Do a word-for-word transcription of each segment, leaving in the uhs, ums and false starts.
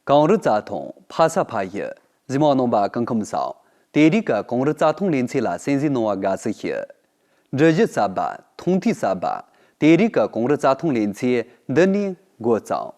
གངས་རི་རྩྭ་ཐང་ཕ་ས་ཕ་ཡུལ། གཟིགས་མོ་བ་རྣམ་པ་སྐུ་ཁམས་བཟང་། དེ་རིང་གི་གངས་རི་རྩྭ་ཐང་ལེ་ཚན་ལ་གསན་གཟིགས་གནང་བར་དགའ་བསུ་ཞུ། འབྲི་གཞི་གསར་པ། ཐུང་ཐུང་གསར་པ། དེ་རིང་གི་གངས་རི་རྩྭ་ཐང་ལེ་ཚན་འདི་ནས་འགོ་བརྩམས།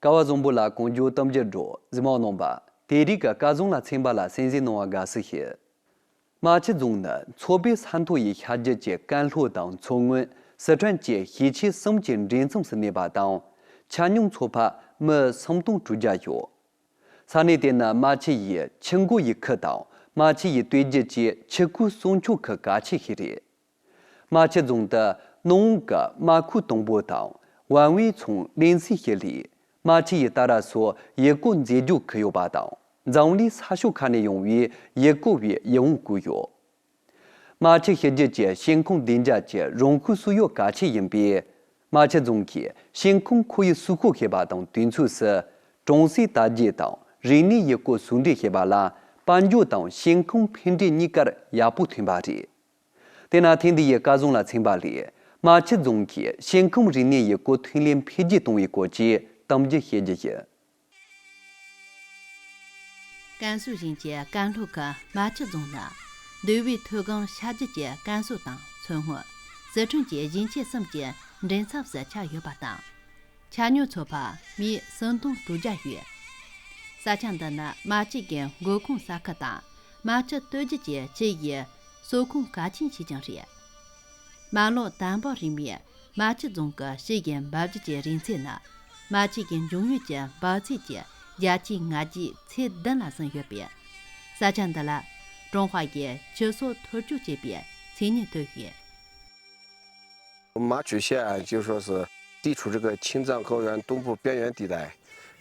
སྐལ་བ་བཟང་པོ་ལ་གང་བྱུང་གཏམ་རྒྱུད་སྒྲོག། གཟིགས་མོ་བ་རྣམ་པ། དེ་རིང་གི་སྐལ་བཟང་ལ་ཚན་པ་ལ་གསན་གཟིགས་གནང་བར་དགའ་བསུ་ཞུ། རྨ་ཆུ་རྫོང་ནི་མཚོ་པད་ས་མཐོ་ཡི་ཤར་རྒྱུད་ཀྱི་ཀན་ལྷོ་དང་མཚོ་སྔོན། སི་ཁྲོན་བཅས་ཤས་ཆེ་གསུམ་གྱི་འདྲེས་མཚམས་སུ་གནས་པ་དང་། ཆ་སྙོམས་ཚོ་ཕལ་མི་སུམ་སྟོང་དྲུག་བརྒྱ་ཡོད། ས་གནས་དེ་ནི་རྨ་ཆུ་ཡི་ཆུ་འགོ་ཡི་ཁུལ་དང་རྨ་ཆུ་ཡི་སྟོད་རྒྱུད་ཀྱི་ཆུ་ཁོལ་གསུང་ཆོག་ཁུལ་གལ་ཆེ་ཞིག་རེད། རྨ་ཆུ་རྫོང་དུ་ནང་གི་རྨ་ཁུལ་དང་པོ་དང་བན་བོན་ཚང་བློན་སའི་ཞི་ལི། རྨ་ཆུ་ཡི་ཏཱ་ར་སོགས་ཡུལ་སྐོར་མཛེས་ལྗོངས་ཁུལ་ཡོད་པ་དང་། འཛམ་གླིང་ས་ཕྱོགས་ཁག་ནས་ཡོང་བའི་ཡུལ་སྐོར་བའི་ཡིད་འོང་བཀོད་ཡོད། རྨ་ཆུ་ཞི་རྒྱུད་ཀྱི་ཞིང་ཁམས་བདེ་འཇགས་ཀྱི་རང་ཤུགས་སུ་ཡོད་གལ་ཆེ་ཡིན་པས། རྨ་ཆུ་རྫོང་གིས་ཞིང་ཁམས་ཁོར་ཡུག་སྲུང་སྐྱོབ་བྱེད་པ་དང་དུས་མཚུངས་སུ་གྲོང་གསེབ་དར་རྒྱས་དང་རིག་གནས་ཡུལ་སྐོར་ཟུང་འབྲེལ་བྱེད་པ་ལ་དཔལ་འབྱོར་དང་ཞིང་ཁམས་ཕན་འབྲས་གཉིས་ཀར་ཡག་པོ་ཐོན་པ་རེད། དེས་ན་ཐེངས་འདི་ཡི་སྐལ་བཟང་ལ་ཚན་པ་ལས་རྨ་ཆུ་རྫོང་གིས་ཞིང་ཁམས་རིག་གནས་ཡུལ་སྐོར་ཐོན་ལས་འཕེལ་རྒྱས་གཏོང་བའི་སྐོར་གྱི་གཏམ་རྒྱུད་བཤད་རྒྱུ་ཡིན། ཀན་སུའུ་གཞུང་གི་ཀན་ལྷོ་ཁུལ་རྨ་ཆུ་རྫོང་ནི་འདོད་པའི་མཐོ་སྒང་ཤར་རྒྱུད་ཀྱི་ཀན་སུའུ་དང་མཚོ་སྔོན། སི་ཁྲོན་གྱི་ཞིང་ཆེན་གསུམ་གྱི་འདྲེས་མཚམས་སུ་ཆགས་ཡོད་པ་དང་། ཆ་སྙོམས་ཚོ་ཕལ་མི་སུམ་སྟོང་དྲུག་བརྒྱ་ཡོད། ས་ཆ་འདི་ནི་རྨ་ཆུ་གི་མགོ་ཁུངས་ས་ཁུལ་དང་རྨ་ཆུ་སྟོད་རྒྱུད་ཀྱི་ཆུ་ཡི་གསོག་ཁུངས་གལ་ཆེན་ཞིག་ཀྱང་རེད། རྨ་ཀླུང་དར་འབུམ་རིང་མོའི་རྨ་ཆུ་རྫོང་གི་ཆུ་ཡི་འབབ་རྒྱུད་ཀྱི་རིང་ཚད་ནི། རྨ་ཆུ་ཡི་འབྱུང་ཡུལ་གྱི་འབབ་ཚད་ཀྱི་བརྒྱ་ཆའི་ལྔ་བརྒྱའི་ཚེག་བདུན་ལ་ཟིན་ཡོད་པས། ས་ཆ་འདི་ལ་ཀྲུང་ཧྭ་ཡི་ཆུ་སོགས་ཐོར་བཅོས་བྱེད་པའི་མཚན་སྙན་ཐོབ་ཡོད། 麻曲县啊，就说是地处这个青藏高原东部边缘地带，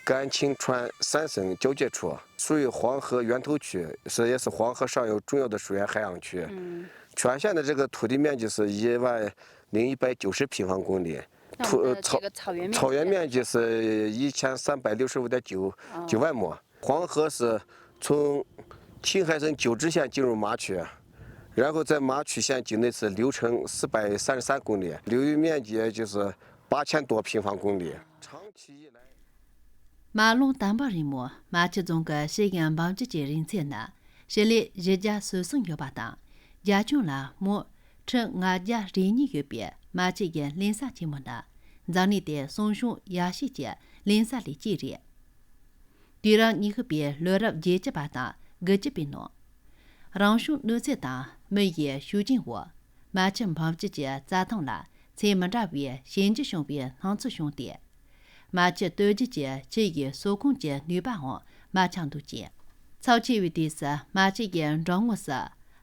甘青川三省交界处，属于黄河源头区，是也是黄河上游重要的水源涵养区。嗯，全县的这个土地面积是一万零一百九十平方公里，那我们的这个草原面积呢？草原面积是一千三百六十五点九九万亩。黄河是从青海省九支县进入麻曲，然后在麻曲县境内是流程四百三十三公里，流域面积就是八千多平方公里。长期以来， རྨ་ཀླུང་དར་འབུམ་རིང་མོ་རྨ་ཆུ་རྫོང་གི་ཆུ་ཡི་འབབ་རྒྱུད་ཀྱི་རིང་ཚད་ནི་ཞི་ལི་བཞི་བརྒྱ་སོ་གསུམ་ཡོད་པ་དང་། རྒྱ་ཁྱོན་ལ་མོ་ཁྲི་ལྔ་བརྒྱ་རེ་གཉིས་ཡོད་པའི་རྨ་ཆུ་ཡི་བློན་ས་ཆེན་མོ་ནི་འཛམ་གླིང་དུ་གསང་ཤིང་ཡ་ཤས་ཀྱི་བློན་ས་ལས་གཅིག་རེད། དུས་རབས་ཉི་ཤུ་པའི་ལོ་རབས་བརྒྱད་ཅུ་པ་དང་དགུ་བཅུ་པའི་ནང་། རང་བྱུང་གནོད་འཚེ་དང་མི་ཡི་ཤུགས་རྐྱེན་འོག་རྨ་ཆུ་འབབ་རྒྱུད་ཀྱི་རྩྭ་ཐང་ལ་ཚད་མི་འདྲ་བའི་ཞན་འགྱུར་བྱུང་བའི་སྣང་ཚུལ་བྱུང་སྟེ། རྨ་ཆུ་སྟོད་རྒྱུད་ཀྱི་ཆུ་ཡི་གསོག་ཁུངས་ཀྱི་ནུས་པའང་མར་ཆག་འདུག་ཅིང་། ཚབས་ཆེ་བའི་དུས་སུ་རྨ་ཆུ་ཡི་འགྲམ་ངོས་སུ་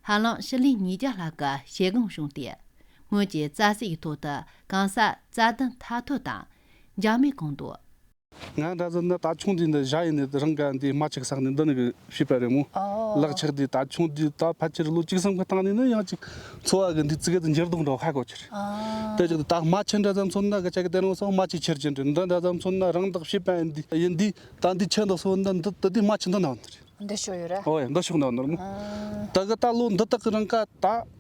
ཧ་ལམ་ཤི་ལི་ཉིས་བརྒྱ་ལྷག་གི་ཞེ་སྒང་བྱུང་སྟེ། སྔོན་གྱི་རྩྭ་སའི་ཐོག་ཏུ་གང་ས་རྩྭ་ལྡུམ་ཐ་ཐོར་དང་འཇག་མས་གང་འདུག། ང་འདྲ་ཟིག་ནི་ད་ཆུང་དུས་འདི་ཞ་ཡི་ནས་རང་ག་འདི་རྨ་ཆུ་ས་ནས་འདི་ནི་གི་བྱིས་པ་རེད་མོ། ཨོ། ལག་ཆགས་དུས་ད་ཆུང་དུས་ད་ཕལ་ཆེར་ལོ་བཅུ་གསུམ་གི་སྟེང་ནས་ནི་ཡང་ཅིག་འཚོ་བ་གི་འདི་ཙི་གེ་དུ་འགྱུར་ལྡོག་འདྲ་བ་ཧ་གོ་ཆེར། ཨ། དེ་ཅིག་ད་རྨ་ཆུ་འདྲ་ཙམ་མཚོན་ན་གི་ཅག་གི་དེ་རིང་སོང་རྨ་ཆུ་ཆུ་རྒྱུན་རེད། འདི་འདྲ་ཙམ་མཚོན་ན་རང་བདག་བྱིས་པ་ཡིན་འདི་ཡིན་འདི་ད་འདི་ཆུ་འདི་སོང་ན་འདི་ད་འདི་རྨ་ཆུ་འདི་ན་འདི་རེད། འདི་ཤོ་ཡོད་ར། ཨོ་ཡ་འདི་ཤོག་འདི་ནོར་མོ། ཨ། ད་གི་ད་ལོ་འདི་དག་གི་རིང་ཀ་ད།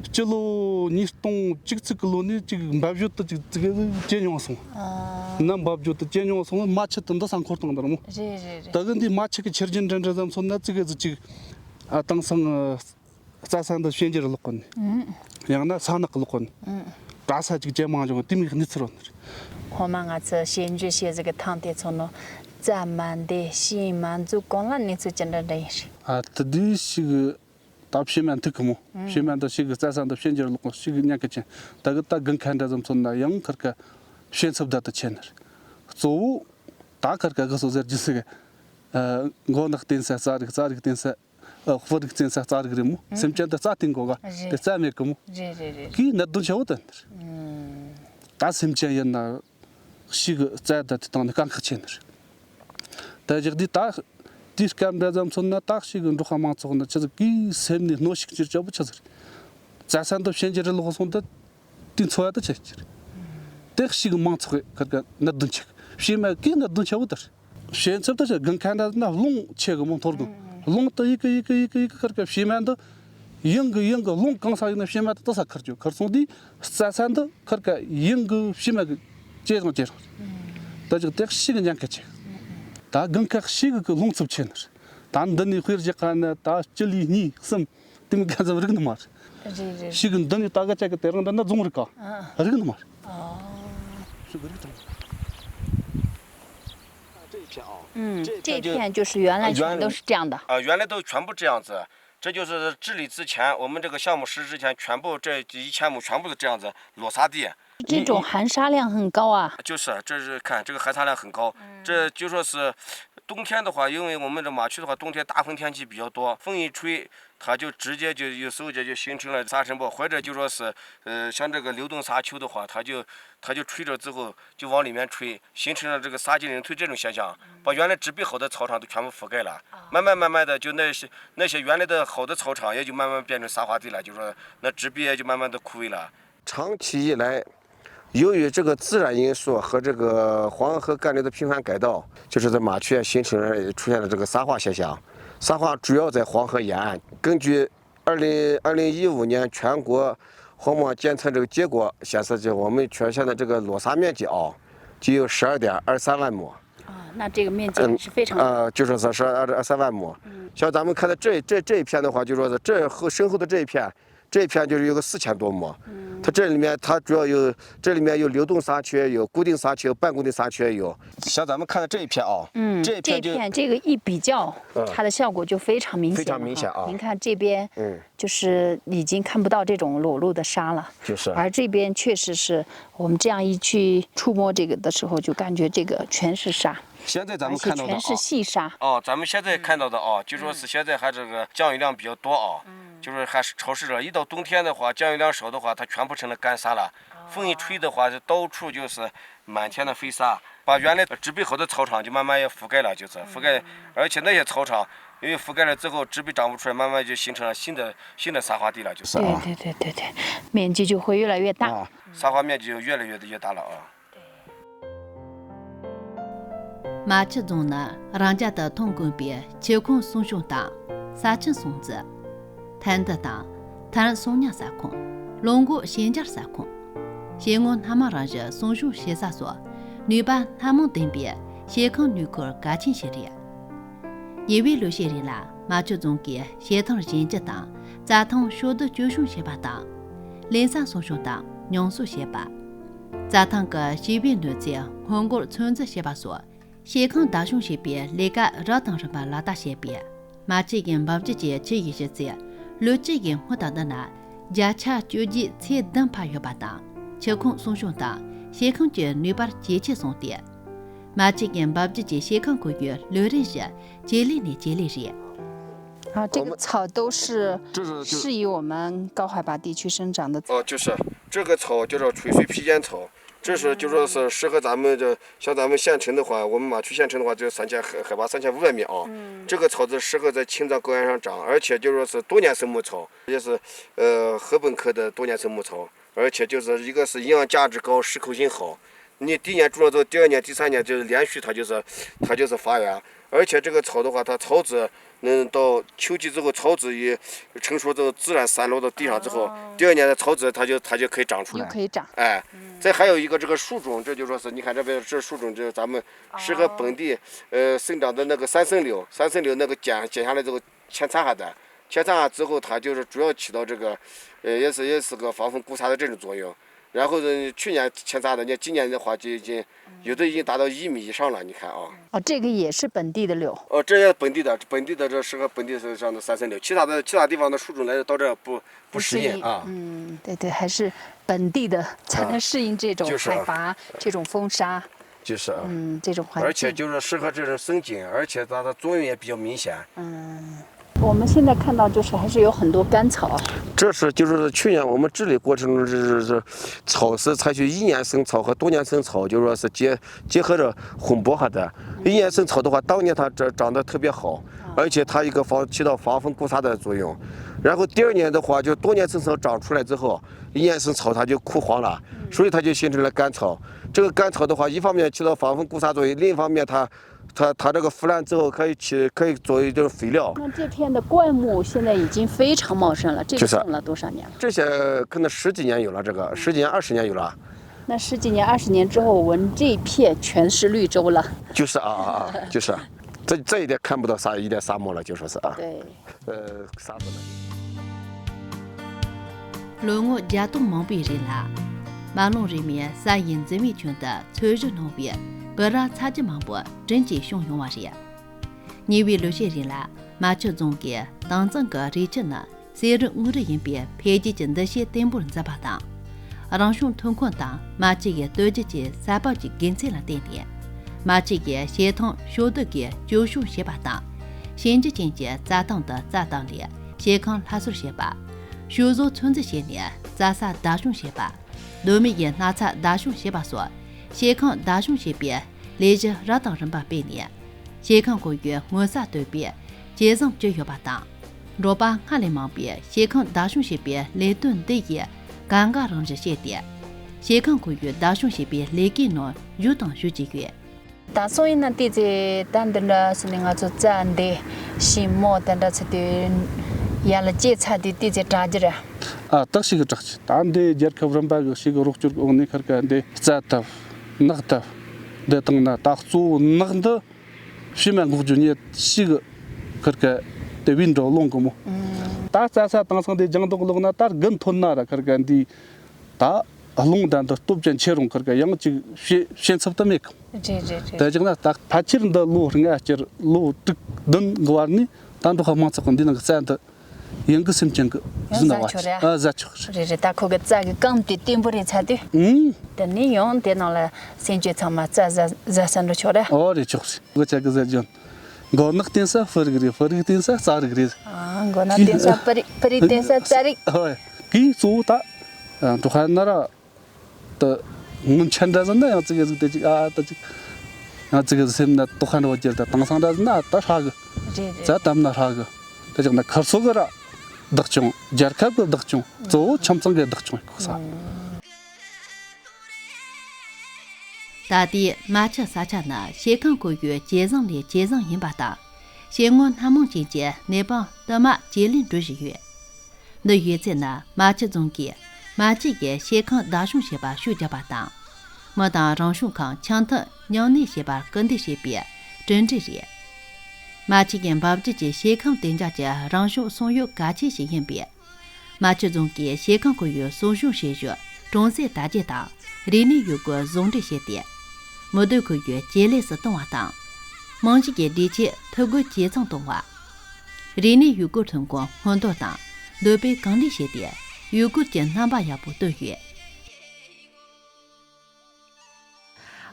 སྤྱི་ལོ་ཉིས་སྟོང་བཅུ་གཅིག་གི་ལོ་ནས་ཅིག་འབབ་བཞོད་དུ་ཅིག་ཙི་གེ་ཇེ་ཉུང་སོང་། ཨ། ནམ་འབབ་བཞོད་དུ་ཇེ་ཉུང་སོང་། རྨ་ཆུ་དུ་འདི་ས་འཁོར་བཏང་འདི་ར་མོ། རེད་རེད་རེད། ད་གི་འདི་རྨ་ཆུ་གི་ཆུ་རྒྱུན་འདྲ་འདྲ་ཙམ་སོང་ན་ཙི་གེ་ཙི་ཅིག་ཨ་དེང་སང་ཨ་རྩྭ་ས་འདི་ཞན་འགྱུར་ལོག་གོ་ནི། ཨུམ། ཡང་ན་ས་ནག་ལོག་གོ་ནི། ཨུམ། གྲྭ་ས་ཅིག་ཇེ་མང་བྱུང་དེ་མིག་གནས་ཚུལ་རོ་ནི་རེད། ཧོ་མ་ང་ཚོ་ཞན་འགྱུར་བྱེད་ཟིག་གི་ཐང་དེ་ཚོ་ནོ་རྩྭ་མ་འདེ་ཤིང་མ་འཛུགས་གོང་ལ་གནས་ཚུལ་ཅི་འདྲ་འདྲ་ཡིན་རེད། ཨ་དེ་དུས་ཤིག་ད་བྱེ་མ་མཐུག་གི་མོ། བྱེ་མ་འདི་ཞིག་གི་རྩྭ་ས་འདི་བྱེ་འགྱུར་ལོག་ཞིག་གི་ཉེན་ཁ་ཆེ། ད་གི་ད་དགུན་ཁ་འདྲ་ཙམ་མཚོན་ན་ཡང་ཁར་ཀ་བྱེ་འཚུབ་ད་དུ་ཆེ་ནི་རེད། གཙོ་བོ་ད་ཁར་ཀ་གི་སོ་ཟེར་རྒྱུ་ཟིག་གི། ཨ། མགོ་ནག་བསྟེན་ས་རྩྭ་རིགས། རྩྭ་རིགས་བསྟེན་ས། ཨ། སྤུ་རིགས་བསྟེན་ས་རྩྭ་རིགས་རེད་མོ། སེམས་ཅན་དུ་རྩྭ་བསྟེན་དགོས་ག། རེད། དེ་རྩྭ་མེད་གི་མོ། རེད་རེད་རེད། གིས་གནད་དོན་ཆེ་བོ་དོན་དེར། ད་སེམས་ཅན་ཡིན་ན་ཞིག་རྩྭ་ད་དེ་བཏང་ནས་དཀའ་ཁག་ཆེ་ནི་རེད། ད་བཞག་དུས་ད་དེའི་སྐབས་འདྲ་ཙམ་མཚོན་ན་ད་ཞིག་འབྲོག་པ་མང་ཚོགས་ནི་ཆི་ཟིག་གིས་སེམས་ནས་གནོན་ཤུགས་ཅིག་ཆེ་བོ་ཆི་ཟིག་རེད། རྩྭ་ས་འདི་བྱེ་འགྱུར་ལོག་སོང་ད། དེ་འཚོ་བ་དེ་ཆེ་ཆེ་རེད། དེ་ཞིག་མང་ཚོགས་ཀྱི་ཁར་ཀ་གནད་དོན་ཆེ་གི། བྱེ་མ་གིས་གནད་དོན་ཆེ་བོ་དེར། བྱེ་འཚུབ་ད་ཆ་དགུན་ཁ་འདྲ་ན་རླུང་ཆེ་གི་མོ། འཐོར་དུ་རླུང་དུ་ཡི་གེ་ཡི་གེ་ཡི་གེ་ཡི་གེ་ཁར་ཀ་བྱེ་མ་འདི་ཡང་གི་ཡང་གི་རླུང་གང་ས་ཡིན་ན་བྱེ་མ་འདི་དེ་ས་ཁར་རྒྱུག་ཁར་སོང་དུས་རྩྭ་ས་འདི་ཁར་ཀ་ཡང་གི་བྱེ་མ་གིས་ཇེ་རིང་ཇེ་རིང་། ད་ཅིག་དེ་ཞིག་ཉེན་ཁ་ཆེ། ད་དགུན་ཁ་ཞིག་གི་རླུང་འཚུབ་ཆེ་ནི་རེད། ད་འདི་ནས་དཔེར་བཞག་ན་ད་སྤྱི་ལེ་གཉིས་གསུམ། དེ་མི་ག་ཙམ་རིག་ནི་མ་རེད། རེད་རེད། ཞིག་འདི་ནི་ད་ག་ཅག་གི་དེ་རིང་འདི་ན་རྫོང་རིག་ག་ཨ། རིག་ནི་མ་རེད། ཨ། ཞིག་རིག་ཐུབ། 这一片啊，嗯，这一片就这一片就是原来全都是这样的。啊，原来都全部这样子，这就是治理之前，我们这个项目实施之前，全部这一千亩全部是这样子裸撒地。这种含沙量很高啊。就是，这是看这个含沙量很高，这就说是冬天的话，因为我们这马区的话，冬天大风天气比较多，风一吹，它就直接就有时候就就形成了沙尘暴，或者就说是呃像这个流动沙丘的话，它就它就吹着之后就往里面吹，形成了这个沙丘嶙峋这种现象，把原来植被好的草场都全部覆盖了，慢慢慢慢的就那些那些原来的好的草场也就慢慢变成沙化地了，就说那植被也就慢慢的枯萎了。长期以来，由于这个自然因素和这个黄河干流的频繁改道，就是在马区啊形成了出现了这个沙化现象。沙化主要在黄河沿岸。根据二零二零一五年全国黄漠监测这个结果显示，就我们全县的这个裸撒面积啊，就有十二点二三万亩。啊，那这个面积还是非常大。呃，就说是十二点二三万亩。像咱们看的这这这一片的话，就说是这后身后的这一片，这一片就是有个四千多亩。它这里面它主要有，这里面有流动沙丘，有固定沙丘，半固定沙丘有。像咱们看的这一片啊，嗯，这一片就这一片这个一比较，嗯，它的效果就非常明显了哈。非常明显啊。您看这边，嗯，就是已经看不到这种裸露的沙了。就是。而这边确实是我们这样一去触摸这个的时候，就感觉这个全是沙。现在咱们看到的啊，而且全是细沙。哦，咱们现在看到的啊，就说是现在还这个降雨量比较多啊，就是还是潮湿了。一到冬天的话，降雨量少的话，它全部成了干沙了。风一吹的话，就到处就是满天的飞沙，把原来植被好的草场就慢慢也覆盖了，就是覆盖，而且那些草场因为覆盖了之后，植被长不出来，慢慢就形成了新的新的沙化地了，就是啊。对对对对对，面积就会越来越大。啊，沙化面积就越来越越大了啊。 མ་ཆུ་རྫོང་ནི་རང་རྒྱལ་དུ་ཐོན་དགོས་པའི་ཆུ་ཁུངས་སྲུང་སྐྱོང་དང་ས་ཆུ་སྲུང་བརྩི། ཐན་འདུ་དང་ཐན་སྲུང་ཉ་ས་ཁོངས། ལུང་མགོ་ཞན་ཆ་ས་ཁོངས། བྱེ་སྔོན་སྣ་མང་རང་བཞིན་སྲུང་སྐྱོང་བྱེད་ས་སོགས་ནུས་པ་སྣ་མང་ལྡན་པའི་བྱེ་ཁུངས་ནུས་ཁུར་གལ་ཆེན་ཞིག་རེད། ཉེ་བའི་ལོ་ཤས་རིང་ལ་རྨ་ཆུ་རྫོང་གིས་བྱེ་ཐང་བཞེངས་རྒྱུ་དང་རྩྭ་ཐང་ཕྱོགས་བསྡུ་བཅོས་སྐྱོང་བྱེད་པ་དང་། ལེན་ས་སྲུང་སྐྱོང་དང་ཉམས་གསོ་བྱེད་པ། རྩྭ་ཐང་གི་བྱེ་བའི་གནོད་འཚེ་སྔོན་འགོག་ཚོད་འཛིན་བྱེད་པ་སོགས་བྱེ་ཁུངས་བདག་སྐྱོང་བྱེད་པའི་ལས་ཀ་རབ་དང་རིམ་པ་ལག་བསྟར་བྱས་པས། རྨ་ཆུ་ཡི་འབབ་རྒྱུད་ཀྱི་ཆུ་ཡི་གཞི་རྩའི་ལོ་གཅིག་གི་སྔོན་དང་བསྡུར་ན་བརྒྱ་ཆ་བཅོ་བརྒྱད་ཚེག་བདུན་འཕར་ཡོད་པ་དང་། ཆུ་ཁུངས་སྲུང་སྐྱོང་དང་བྱེ་ཁུངས་ཀྱི་ནུས་པར་ཇེ་ཆེར་སོང་སྟེ། རྨ་ཆུ་ཡི་འབབ་རྒྱུད་ཀྱི་བྱེ་ཁུངས་བཀོལ་རྒྱུའི་ལས་རིམ་བཞི་ཇེ་ལེགས་ནས་ཇེ་ལེགས་རེད། 啊，这个草都是这是就适宜我们高海拔地区生长的。哦，就是这个草叫做垂穗披肩草，这是就说是适合咱们这像咱们县城的话，我们马区县城的话，就三千海海拔三千五百米啊。这个草子适合在青藏高原上长，而且就说是多年生牧草，也是呃禾本科的多年生牧草。 而且就是一个是营养价值高，适口性好。你第一年种了之后，第二年、第三年就是连续它就是它就是发芽。而且这个草的话，它草籽能到秋季之后，草籽也成熟之后自然散落到地上之后，第二年的草籽它就它就可以长出来。又可以长。哎，这还有一个这个树种，这就说是你看这边这树种，就是咱们适合本地呃生长的那个三生柳，三生柳那个剪剪下来之后，扦插下的，扦插下之后，它就是主要起到这个，呃，也是也是个防风固沙的这种作用。然后呢，去年扦插的，你看今年的话就已经有的已经达到一米以上了，你看啊。哦，这个也是本地的柳。哦，这也本地的，本地的这适合本地的这样的三色柳，其他的其他地方的树种来到这不不适应啊。嗯，对对，还是本地的才能适应这种海拔、这种风沙。就是啊。嗯，这种环境。而且就是适合这种生长，而且它的作用也比较明显。嗯。我们现在看到就是还是有很多干草。这是就是去年我们治理过程中是是是草是采取一年生草和多年生草，就是说是结结合着混播下的。一年生草的话，当年它长长得特别好，而且它一个防起到防风固沙的作用。然后第二年的话，就多年生草长出来之后，一年生草它就枯黄了，所以它就形成了干草。这个干草的话，一方面起到防风固沙作用，另一方面它它它这个腐烂之后可以起可以作为一种肥料。那这片的灌木现在已经非常茂盛了，这个种了多少年了？这些可能十几年有了，这个十几年、二十年有了。那十几年、二十年之后，我们这一片全是绿洲了。就是啊啊啊，就是啊，这这一点看不到沙一点沙漠了，就说是啊。对。呃，沙漠了。 ལོ་ངོ་བརྒྱད་སྟོང་མང་པོའི་རིང་ལ། མ་ལུང་རིང་མོའི་ས་ཡི་འཛིན་མའི་ཁྱོན་དུ་འཚོ་བཞིན་སྣང་བའི་སྦི་རག་ཚ་རྒྱུད་མང་པོ་བྲིན་གྱིས་བྱུང་ཡོང་བ་རེད། ཉེ་བའི་ལོ་ཤས་རིང་ལ་རྨ་ཆུ་རྫོང་གིས་དྭངས་གཙང་གི་རི་ཆུ་ནི་གསེར་རི་དངུལ་རི་ཡིན་པའི་འཕེལ་རྒྱས་ཀྱི་འདུ་ཤེས་བརྟན་པོར་འཛིན་པ་དང་། རང་བྱུང་ཐོན་ཁུངས་དང་རྨ་ཆུ་ཡི་སྟོད་རྒྱུད་ཀྱི་ས་བབ་ཀྱི་དགེ་མཚན་ལ་བརྟེན་ནས། རྨ་ཆུ་ཡི་བྱེ་ཐང་ཕྱོགས་བསྡུས་ཀྱིས་སྐྱོ་བྱུང་བྱེད་པ་དང་། ཞིང་ཆུ་ཅན་གྱི་རྩྭ་ཐང་དུ་རྩྭ་བཏབ་ནས་བྱེ་ཁང་སླར་གསོ་བྱེད་པ། བྱོ་ཟོག་ཚོད་འཛིན་བྱས་ནས་རྩྭ་ས་བདག་སྐྱོང་བྱེད་པ། སྡོད་མི་ཡི་ན་ཚ་བདག་སྐྱོང་བྱེད་པ་སོགས་བྱེ་ཁང་བདག་སྐྱོང་བྱེད་པའི་ལས་གཞི་རབ་དང་རིམ་པ་སྤེལ་ནས། བྱེ་ཁང་ཁོར་ཡུག་མངོན་གསལ་དོད་པའི་བྱེ་བཟང་བཅུ་ཡོད་པ་དང་། འབྲོག་པ་སྔར་ལས་མང་པོས་བྱེ་ཁང་བདག་སྐྱོང་བྱེད་པའི་ལས་དོན་འདི་ཡི་གང་ག་རང་བཞིན་སྐྱེས་ཏེ། བྱེ་ཁང་ཁོར་ཡུག་བདག་སྐྱོང་བྱེད་པའི་ལས་ཀའི་ནང་ཞུགས་དང་ཞུགས་ཀྱི་ཡོད། ད་སོང་ཡིན་ན་དེ་ཚེ་ད་འདི་འདྲ་སོང་ནས་ང་ཚོ་རྩྭ་འདི་ཞིང་རྨོ་དེ་འདྲ་ཚོ་དེ་ཡར་ལ་བཅད་ཚར་དུས་དེ་ཚེ་དྲག་རྒྱུ་རེད། ཨ་ཏག་ཞིག་གི་དྲག་ཅི། ད་འདི་རྒྱལ་ཁབ་རིམ་པ་གི་ཞིག་གི་རོགས་སྐྱོར་འོག་ནས་ཁར་ཀ་འདི་རྩྭ་བཏབ་ནགས་བཏབ་འདི་བཏང་ན། ད་གཙོ་བོ་ནགས་འདི་བྱེ་མ་འགོག་རྒྱུ་ཉེ་ཞིག་གི་ཁར་ཀ་དེ་བིན་འགྲོ་ལོང་གི་མོ། ད་རྩྭ་ས་དེང་སང་དེ་ལྗང་མདོག་ལོག་ན་ད་དགུན་ཐོན་ན་ར་ཁར་ཀ་འདི། ད་རླུང་དང་འདི་སྟོབས་ཀྱང་ཆེ་རུང་ཁར་ཀ་ཡང་ཅིག་བྱེ་བྱེ་འཚུབ་ཏུ་མེད་གི། རེད་རེད་རེད། དེ་ཅིག་ན་ད་ཕལ་ཆེར་འདི་ལོ་ལྔ་བཅུ་ལོ་དྲུག་བདུན་གི་བར་ནས་ད་འབྲོག་པ་མང་ཚོགས་ཀྱི་འདི་ནང་གི་རྩྭ་འདི་ཡང་གི་སེམས་ཅན་གི་ཡང་བཟི་ན་བ་ཆོག་རེད། ཨ་བཟའ་ཆོག་རེད། རེད་རེད། ད་ཁོ་གི་རྩྭ་གི་རྐང་དེ་བརྟན་པོ་རེད་ཚར་དུས། ཨུམ། དེ་ནས་ཡང་དེ་ནང་ལ་སེམས་ཅན་ཚང་མ་རྩྭ་བཟའ་བཟའ་ས་འགྲོ་ཆོག་རེད། ཨོ་རེད་ཆོག་རེད། གི་ཆ་གི་ཟེར་རྒྱུ། མགོ་ནག་བརྟེན་ས་ཕུ་རིགས་རེད། ཕུ་རིགས་བརྟེན་ས་རྩྭ་རིགས་རེད། ཨ་མགོ་ནག་བརྟེན་ས་ཕུ་རིགས། ཕུ་རིགས་བརྟེན་ས་རྩྭ་རིགས། ཧོ། གི་གཙོ་བོ་ད་འབྲོག་པ་ན་ར། ད་སྔོན་ཆད་འདྲ་ཟིན་ན་ཡང་ཙི་གེ་ཟིག་དེ་ཅིག་ཨ་ད་ཅིག་ཡང་ཙི་གེ་ཟིག་སེམས་ན་དོགས་ཁ་འདྲ་བ་གྱུར། ད་དེང་སང་འདྲ་ཟིན་ན་ད་ཧྲ་གི། རེད་རེད། རྩྭ་བཏབ་ན་ཧྲ་གི། ད་ཅིག་ན་ཁར་སོ་གི་ར་བདག་སྐྱོང་། རྒྱལ་ཁབ་གི་བདག་སྐྱོང་། གཙོ་བོ་ཁྱིམ་ཚང་གི་བདག་སྐྱོང་ཡིན་ཁོ་ས། ད་ལྟའི་རྨ་ཆུ་ས་ཆ་ནི་བྱེ་ཁང་ཁོར་ཡུག་ཇེ་བཟང་ལས་ཇེ་བཟང་ཡིན་པ་དང་། བྱེ་སྔོ་སྣ་མང་ཅན་གྱི་གནས་བབ་དུ་མ་ཇེ་ལེགས་འགྲོ་བཞིན་ཡོད། འདི་ཡོད་ཚད་ནི་རྨ་ཆུ་རྫོང་གིས་རྨ་ཆུ་ཡི་བྱེ་ཁང་བདག་སྐྱོང་བྱེད་པར་ཤུགས་བརྒྱབ་པ་དང་། མི་དང་རང་བྱུང་ཁམས་འཆམ་མཐུན་མཉམ་གནས་བྱེད་པར་སྐུལ་འདེད་བྱེད་པའི་གྲུབ་འབྲས་རེད། རྨ་ཆུ་ཡི་འབབ་རྒྱུད་ཀྱི་བྱེ་ཁང་བདེ་འཇགས་ཀྱི་རང་བྱུང་སྲུང་ཡོལ་གལ་ཆེ་ཞིག་ཡིན་པས། རྨ་ཆུ་རྫོང་གིས་བྱེ་ཁང་ཁོར་ཡུག་སྲུང་སྐྱོང་བྱེད་ཕྱོགས་གྲོང་གསེབ་དར་རྒྱས་དང་རིག་གནས་ཡུལ་སྐོར་ཟུང་འབྲེལ་བྱས་ཏེ། མི་སྡོད་ཁོར་ཡུག་ཇེ་ལེགས་སུ་གཏོང་བ་དང་། རྨང་གཞི་གི་སྒྲིག་ཆས་འཐུས་སྒོ་ཇེ་ཚང་གཏོང་བ། རིག་གནས་ཡུལ་སྐོར་ཐོན་ཁུངས་སྔོག་འདོན་དང་འདོད་པས་གང་ལེགས་བྱས་ཏེ་ཡུལ་སྐོར་གྱི་རྣམ་པ་ཡག་པོ་བཏོད་ཡོད།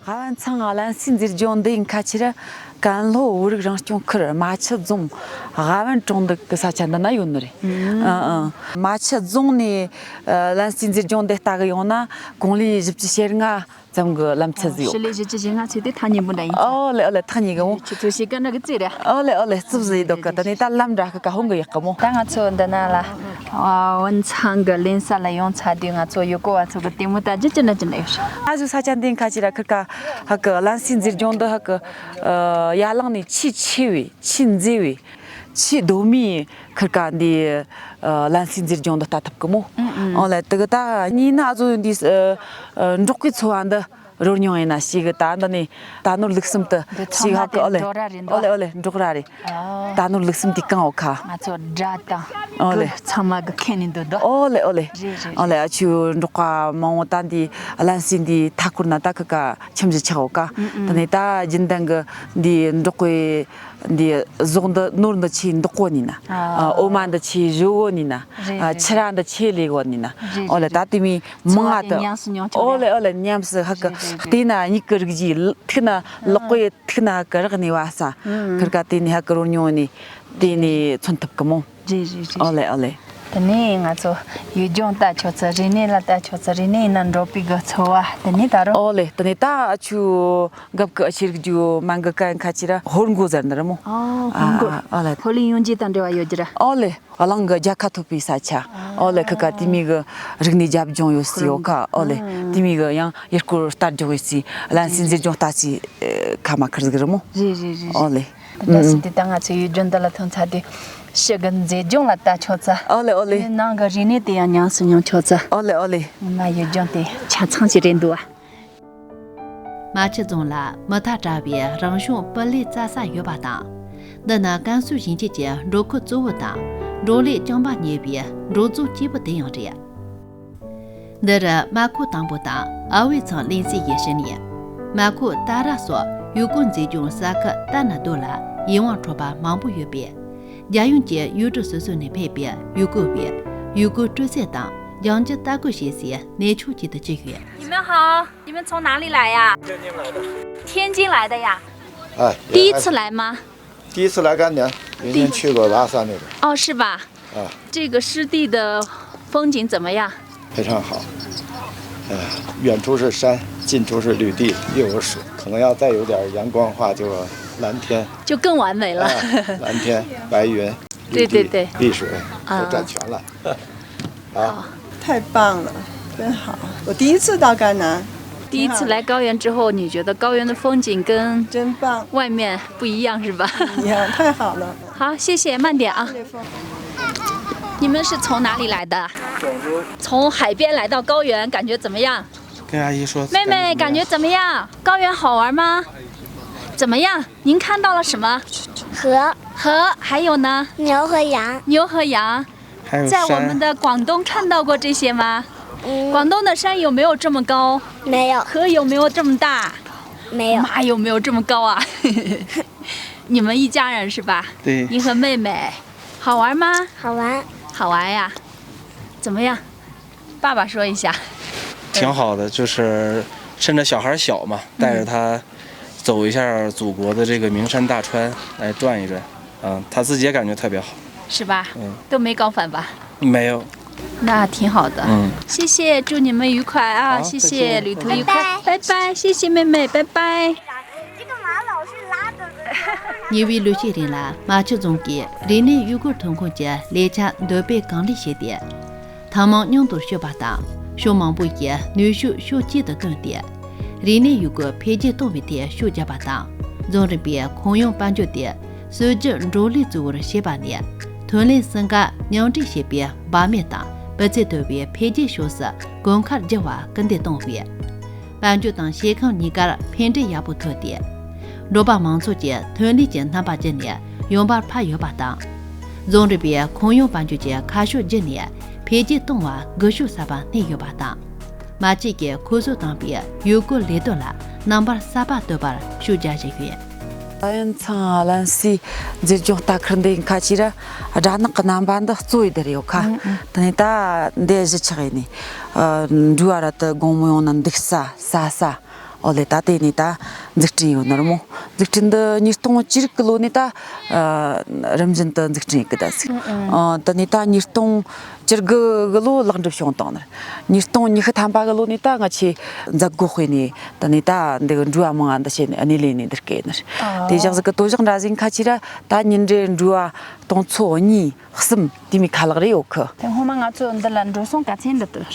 ཝ་བན་ཚང་ལན་སི་མཛེས་ལྗོངས་འདི་ཡིན་ཁ་ཆེ་ར་ཀན་ལྷོ་བོད་རིགས་རང་སྐྱོང་ཁུལ་རྨ་ཆུ་རྫོང་ཝ་བན་གྲོང་རྡལ་གི་ས་ཆ་འདི་ན་ཡོད་ནི་རེད། ཨང་ཨང་། རྨ་ཆུ་རྫོང་ནས་ལན་སི་མཛེས་ལྗོངས་འདི་ལྟ་གི་ཡོང་ན་གོང་ལོ་བཞི་བཅུ་ཞེ་ལྔ་ཙམ་གི་ལམ་ཚད་ཟིག་ཡོད། ཞི་ལི་བཞི་བཅུ་ཞེ་ལྔ་ཚོད་དེ་ཐག་ཉེ་པོ་འདྲ་ཡིན། ཨོ་ལེ་ཨོ་ལེ། ཐག་ཉེ་གི་མོ། ཁྱེད་ཚོ་ཤེས་ཀ་ན་གི་རྩིས་རེད། ཨོ་ལེ་ཨོ་ལེ། རྩིབ་ཟིག་ཡིན་འདུག་གི། ད་ནི་ད་ལམ་འདྲ་གི་ཀ་ཧོང་གི་ཡག་གི་མོ། ད་ང་ཚོ་འདི་ན་ལ་ཝ་བན་ཚང་གི་ལེན་ས་ལ་ཡོང་ཚར་དུས་ང་ཚོ་ཡུལ་སྐོར་བ་ཚོ་གི་དེ་མོ་ད་ཅི་ཅི་འདྲ་ཅི་འདྲ་ཡོད་ཤག་ང་ཚོ་ས་ཆ་འདི་ཁ་ཆེ་ར་ཁིར་ཀ་ཧ་གི་ལན་སི་མཛེས་ལྗོངས་འདི་ཧ་གི་ཡར་ལངས་ནས་ཆེས་ཆེ་བའི་ཆེས་མཛེས་པའི་ཆེས་གདོད་མའི་ཁིར་ཀ་འདི་ལན་སི་མཛེས་ལྗོངས་འདི་ལྟ་ཐུབ་གི་མོ། ཨོ་ལེ། དེ་གི་ད་གཉིས་ནི་ཨ་ཚོ་འདི་འབྲོག་གི་འཚོ་བ་འདི། རོལ་མྱོང་ཡིན་ན་ཞེ་གི། ད་འདི་ནས་རྟ་ནོར་ལུག་གསུམ་དུ་འདི་ཞེ་ཚང་མ་ཧ་གི། དེ་ཨོ་ལེ། འབྲོག་ར་རེད་འདུག་ཨ། ཨོ་ལེ་ཨོ་ལེ། འབྲོག་ར་རེད། ཨ། རྟ་ནོར་ལུག་གསུམ་དེ་གང་འོ་ཁ། ང་ཚོ་དགྲ་དང་ཨོ་ལེ། ཚང་མ་གི་ཁེ་ནས་འདུག་དོ། ཨོ་ལེ་ཨོ་ལེ། རེད་རེད་ཨོ་ལེ། རེད། ཨ་ཆུ་འབྲོག་པ་མང་བོ་ད་འདི་ཨ་ལན་སི་འདི་མཐའ་འཁོར་ན་ད་ཁི་ཀ་ཁྱིམ་གཞི་ཆགས་འོ་ཀ། ཨུ་ཨུ། ད་ནི་ད་རྒྱུན་ལྡན་གི་འདི་འབྲོག་པའི་འདི་ཟོག་འདི་ནོར་འདི་ཆེས་འདོག་གོ་ནི་ན། ཨ། ཨ། འོ་མ་འདི་ཆེས་བཞོ་གོ་ནི་ན། རེད་ཨ། རེད་ཆུ་ར་རེད། འདི་ཆེས་ལས་གོ་ནི་ན། རེད་ཨོ་ལེ། རེད་ད་རེད། དེ་མི་མང་ང་ཚོ་བ་དེ་ད་ཉམས་སུ་མྱོང་ཆོག་ཨོ་རེད། ལེ་ཨོ་ལེ། ཉམས་སུ་ཧ་གི། རེད་རེད་རེད། བལྟས་ན་མྱིག་གི་རིག་བྱེད། ཐུག་ན་ལག་པའི་ཐུག་ན་ཧ་གི་རག་ནས་བ་ས། ཨུ། ཁིར་ཀ་དེ་ནས་ཧ་གི་རོལ་མྱོང་ནས་དེ་ནས་མཚོན་ཐུབ་གི་མོ། རེད་རེད་རེད། ཨོ་ལེ་ཨོ་ལེ། དེ་ནས་ང་ཚོ་ཡུལ་ལྗོངས་ལྟ་ཆོག་ཚེ། རིག་གནས་ལ་ལྟ་ཆོག་ཚེ། རིག་གནས་ཡིན་ན་འབྲོག་པའི་གི་འཚོ་བ་དེ་ནས་ད་རུང་། ཨོ་ལེ། དེ་ནས་ད་ཨ་ཆུ་རྒབ་ཀྱི་ཨ་ཆེ་རིགས་རྒྱུ་མ་འགི་ཀ་ཡིན་ཁ་ཆེ་ར་ཧོར་མགོ་ཟེར་ནི་རེད་མོ། ཨ་ཧོར་མགོ། ཨ་ཨོ་ལེ། ཧོར་ལུས་ཡོངས་རྫོགས་དང་འབྲེལ་བ་ཡོད་རྒྱུ་ར། ཨོ་ལེ། གླིང་གི་རྒྱལ་ཁ་ཐོབ་པའི་ས་ཆ། ཨོ་ལེ། ཁི་ཀ་དེ་མི་གི་རིག་གནས་རྒྱབ་ལྗོངས་ཡོད་སྲིད་ཡོད་ཁ། ཨོ་ལེ། ཨ་དེ་མི་གི་ཡང་ཡུལ་སྐོར་ལྟ་ལྗོངས་ཡོད་སྲིད། ཨ་ལན་སྲིད་མཛེས་ལྗོངས་ལྟ་སྲིད་ཁ་མ་ཁིར་ཟིག་རེད་མོ། རེད་རེད་རེད། ཨོ་ལེ། ད་སྲིད་དེ་ད་ང་ཚོ་ཡུལ་ལྗོངས་འདི་ལ་ཐོན་ཚར་དུས་ཕྱི་གི་མཛེས་ལྗོངས་ལ་ལྟ་ཆོག་ཚ། ཨོ་ལེ་ཨོ་ལེ། ནང་གི་རིག་གནས་དེ་ཡང་ཉམས་སུ་མྱོང་ཆོག་ཚ། ཨོ་ལེ་ཨོ་ལེ། ང་ཡུལ་ལྗོངས་དེ་ཆ་ཚང་ཞིག་རེད་འདུག་བ། རྨ་ཆུ་རྫོང་ལ་མུ་མཐའ་བྲལ་བའི་རང་བྱུང་སྤུ་ལེ་བཙའ་ས་ཡོད་པ་དང་། འདི་ནི་ཀན་སུའུ་ཞིང་ཆེན་གྱི་འབྲོག་ཁུལ་གཙོ་བོ་དང་། འབྲོག་ལས་རྐྱང་པ་གཉེར་བའི་འབྲོག་རྫོང་གཅིག་པུ་དེ་ཡང་རེད། འདི་རུ་རྨ་ཁུག་དང་པོ་དང་ཨ་བའི་ཚང་གླིང་སའི་ཡུལ་ཕྱེ་ནས། རྨ་ཁུག་ཏཱ་ར་སོགས་ཡུལ་སྐོར་མཛེས་ལྗོངས་ས་ཁུལ་ལྟ་ན་སྡུག་ལ་ཡིད་དབང་འཕྲོག་པ་མང་པོ་ཡོད་པས། རྒྱལ་ཡོངས་ཀྱི་ཡུལ་གྲུ་སོ་སོ་ནས་ཕེབས་པའི་ཡུལ་སྐོར་བས་ཡུལ་སྐོར་སྤྲོ་ཚད་དང་ལྗང་ཆུ་ལྟ་སྐོར་བྱེད་སའི་གནས་མཆོག་ཅིག་ཏུ་གྱུར་ཡོད། 你们好，你们从哪里来呀？天津来的。天津来的呀？哎，天津来的呀？哎，第一次来甘宁，原先去过拉萨那边。哦，是吧？啊。这个湿地的风景怎么样？非常好。呃，远处是山，近处是绿地，又有水，可能要再有点阳光的话，就蓝天。就更完美了。哎，蓝天、白云、绿地、对对对。绿水啊。都占全了。啊。太棒了，真好！我第一次到甘南。第一次来高原之后，你觉得高原的风景跟真棒。外面不一样是吧？一样，太好了。好，谢谢，慢点啊。你们是从哪里来的？从海边来到高原，感觉怎么样？跟阿姨说，妹妹，感觉怎么样？高原好玩吗？怎么样？您看到了什么？河。河，还有呢？牛和羊。牛和羊。还有山。在我们的广东看到过这些吗？嗯。广东的山有没有这么高？没有。河有没有这么大？没有。马有没有这么高啊？你们一家人是吧？对。你和妹妹，好玩吗？好玩。好玩呀？怎么样？爸爸说一下。挺好的，就是趁着小孩小嘛，带着他走一下祖国的这个名山大川，来转一转。嗯，他自己也感觉特别好。是吧？嗯。都没高反吧？没有。那挺好的。嗯。谢谢，祝你们愉快啊！好，谢谢，再见。旅途愉快，拜拜。拜拜，谢谢妹妹，拜拜。这个马老是拉着的。 ཉེ་བའི་ལོ་ཤས་རིང་ལ་རྨ་ཆུ་རྫོང་གིས་རིག་གནས་ཡུལ་སྐོར་ཐོན་ཁུངས་ཀྱི་ལས་འཆར་འདོན་སྤེལ་གང་ལེགས་བྱས་ཏེ། ཐུན་མོང་མཉམ་དུ་སྤྱོད་པ་དང་ཕྱོགས་མང་པོ་ཞིག་ནུས་ཤུགས་ཕྱོགས་གཅིག་ཏུ་བཏོན་ཏེ། རིག་གནས་ཡུལ་སྐོར་འཕེལ་རྒྱས་གཏོང་བའི་ཐད་ཤུགས་བརྒྱབ་པ་དང་། རྫོང་རིམ་པའི་ཁོངས་ཡོངས་དཔལ་འབྱོར་དེ་སྲོལ་རྒྱུན་འབྲོག་ལས་གཙོ་བོར་བྱས་པ་ནས། ཐོན་ལས་སུམ་ཀ་མཉམ་འདྲེས་བྱེད་པའི་འབབ་དམིགས་དང་སྤུས་ཚད་མཐོ་བའི་འཕེལ་རྒྱས་ཕྱོགས་སུ་གོང་ཁར་འགྱུར་བར་སྐུལ་འདེད་གཏོང་བས། དཔལ་འབྱོར་དང་སྐྱེ་ཁམས་གཉིས་ཀར་ཕན་འབྲས་ཡག་པོ་ཐོན་ཏེ། འབྲོག་པ་མང་ཚོགས་ཀྱི་ཐོན་ལས་ཀྱི་རྣམ་པ་བརྒྱུད་ནས་ཡོང་འབབ་འཕར་ཡོད་པ་དང་། རྫོང་རིམ་པའི་ཁོངས་ཡོངས་དཔལ་འབྱོར་གྱི་ཁ་ཕྱོགས་བརྒྱུད་ནས་འཕེལ་རྒྱས་གཏོང་བར་སྒུལ་ཤུགས་གསར་པ་བསྣན་ཡོད་པ་དང་། རྨ་ཆུ་གིས་ཁོ་ཚོས་བཏང་པའི་ཡུལ་སྐོར་ལས་དོན་ལ་རྣམ་པ་གསར་པ་གཏོད་པར་ཤུགས་རྒྱག་བཞིན་ཡོད། ལ་ཡོན་ཚང་ལན་སི་མཛེས་ལྗོངས་ལྟ་ཁུལ་འདི་ཡིན་ཁ་ཅིག་ར་སྦྲ་ནག་གི་རྣམ་པ་འདི་གཙོ་བོ་འདི་རེད་ཡོད་ཁ། ཨང་ཨང་། དེ་ནས་ད་འདི་གཞིས་ཆགས་ཡིན་ནི། ཨ། འགྲུལ་བ་ར་དུ་དགོང་མོ་ཡོང་ན་འདུག་ས་ཟ་ས། ཨོ་ལེ། ད་དེ་ནས་ད་འཛུགས་སྐྲུན་ཡོད་ནི་རེད་མོ། འཛུགས་སྐྲུན་འདི་ཉིས་སྟོང་བཅུ་དྲུག་གི་ལོ་ནས་ད། ཨ། རིམ་བཞིན་དུ་འཛུགས་སྐྲུན་ཡེད་གི་ད་ཟིག་ཨང་ཨང་། ཨ། དེ་ནས་ད་ཉིས་སྟོང་བཅུ་དགུ་གི་ལོ་ལེགས་འགྲུབ་བྱུང་བཏང་ནི། ཉིས་སྟོང་ཉི་ཤུ་ཐམ་པ་གི་ལོ་ནས་ད་ང་ཆེ་མཛད་སྒོ་སྤེལ་ནས་དེ་ནས་ད་འདི་གི་འགྲུལ་བ་མང་ང་འདི་བྱས་ནས་གནས་ལས་ནས་འདིར་བསྐྱལ་ནི། ཨ། དེ་བཞག་ཟིག་གི་དོ་བཞག་འདྲ་ཟིག་ཁ་ཅིག་ར་ད་ཉིན་རེ་འགྲུལ་བ་སྟོང་ཚོ་གཉིས་གསུམ་དེ་མོ་ཁ་ལག་རེ་ཡོད་གི། དེ་སྔོན་མ་ང་ཚོ་འདི་ལ་འགྲོ་སོང་ག་ཚད་འདི་འདུག་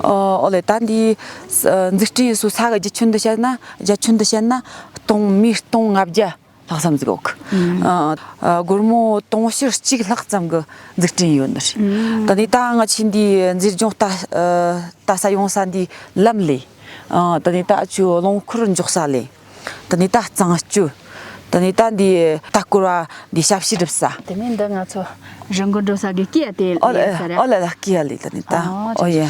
ཨོ་ལེ། ད་འདི་འཛུགས་སྐྲུན་སོ་ས་གི་རྒྱུ་ཆོན་འདི་བཤད་ན། རྒྱུ་ཆོན་འདི་བཤད་ན་སྟོང་མི་སྟོང་ལྔ་བརྒྱ་ལྷག་ཙམ་ཟིག་ཡོད་གི། ཨང་། ཨ། སྒོར་མོ་དུང་ཕྱུར་གཅིག་ལྷག་ཙམ་གི་འཛུགས་སྐྲུན་ཡོད་ནི་རེད། ཨང་། ད་ནི་ད་ང་ཆེ་འདི་མཛེས་ལྗོངས་ལྟ་ལྟ་ས་ཡོང་ས་འདི་ལམ་ལས། ཨ། དེ་ནས་ད་ཆུ་རླངས་འཁོར་འཇོག་ས་ལས། དེ་ནས་ད་གཙང་སྤྱོད། དེ་ནས་ད་འདི་ལྟ་སྐོར་བ་འདི་ཞབས་ཕྱི་སྒྲུབ་ས། དེ་ནས་འདི་ང་ཚོ་རི་མགོ་འགྲོ་ས་གི་སྐེད་དེ་ཨོ་ལ་ལས་ས་རེད། ཨོ་ལ་ལ་སྐེད་ལས། དེ་ནས་ད་ཨོ་ཨོ་ཡ།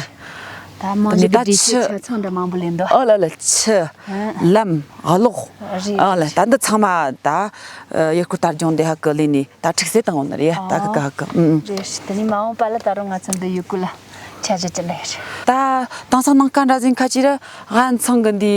ད་མང་དེ་ནས་ཞིག་ད་གི་འདི་ཆུ་ཆུ་ཆ་ཚང་འདྲ་མང་པོ་ལེན་འདུག་ཨོ་ལ་ལ་ཆུ། ཨ། ལམ། གློག་རེད། ཨོ་ལ་ད་འདི་ཚང་མ་ད་ཡུལ་སྐོར་དར་ལྗོངས་འདི་ཧ་གི་ལས་ནས། ད་ཁྲིག་སེ་བཏང་ཡོང་ནི་རེད། ད་གི་ཨ། ག་གི་ཨུམ། རེད། དེ་ནས་མ་འོངས་པ་ལ་ད་རུང་ང་ཚོ་འདི་ཡུལ་སྐོར་ལ་འཆར་གཞི་ཅི་འདྲ་ཡོད། ད་དེང་སང་ནང་ཁ་འདྲ་ཟིན་ཁ་ཅིག་ར་ཧ་ན་ཚང་གི་འདི་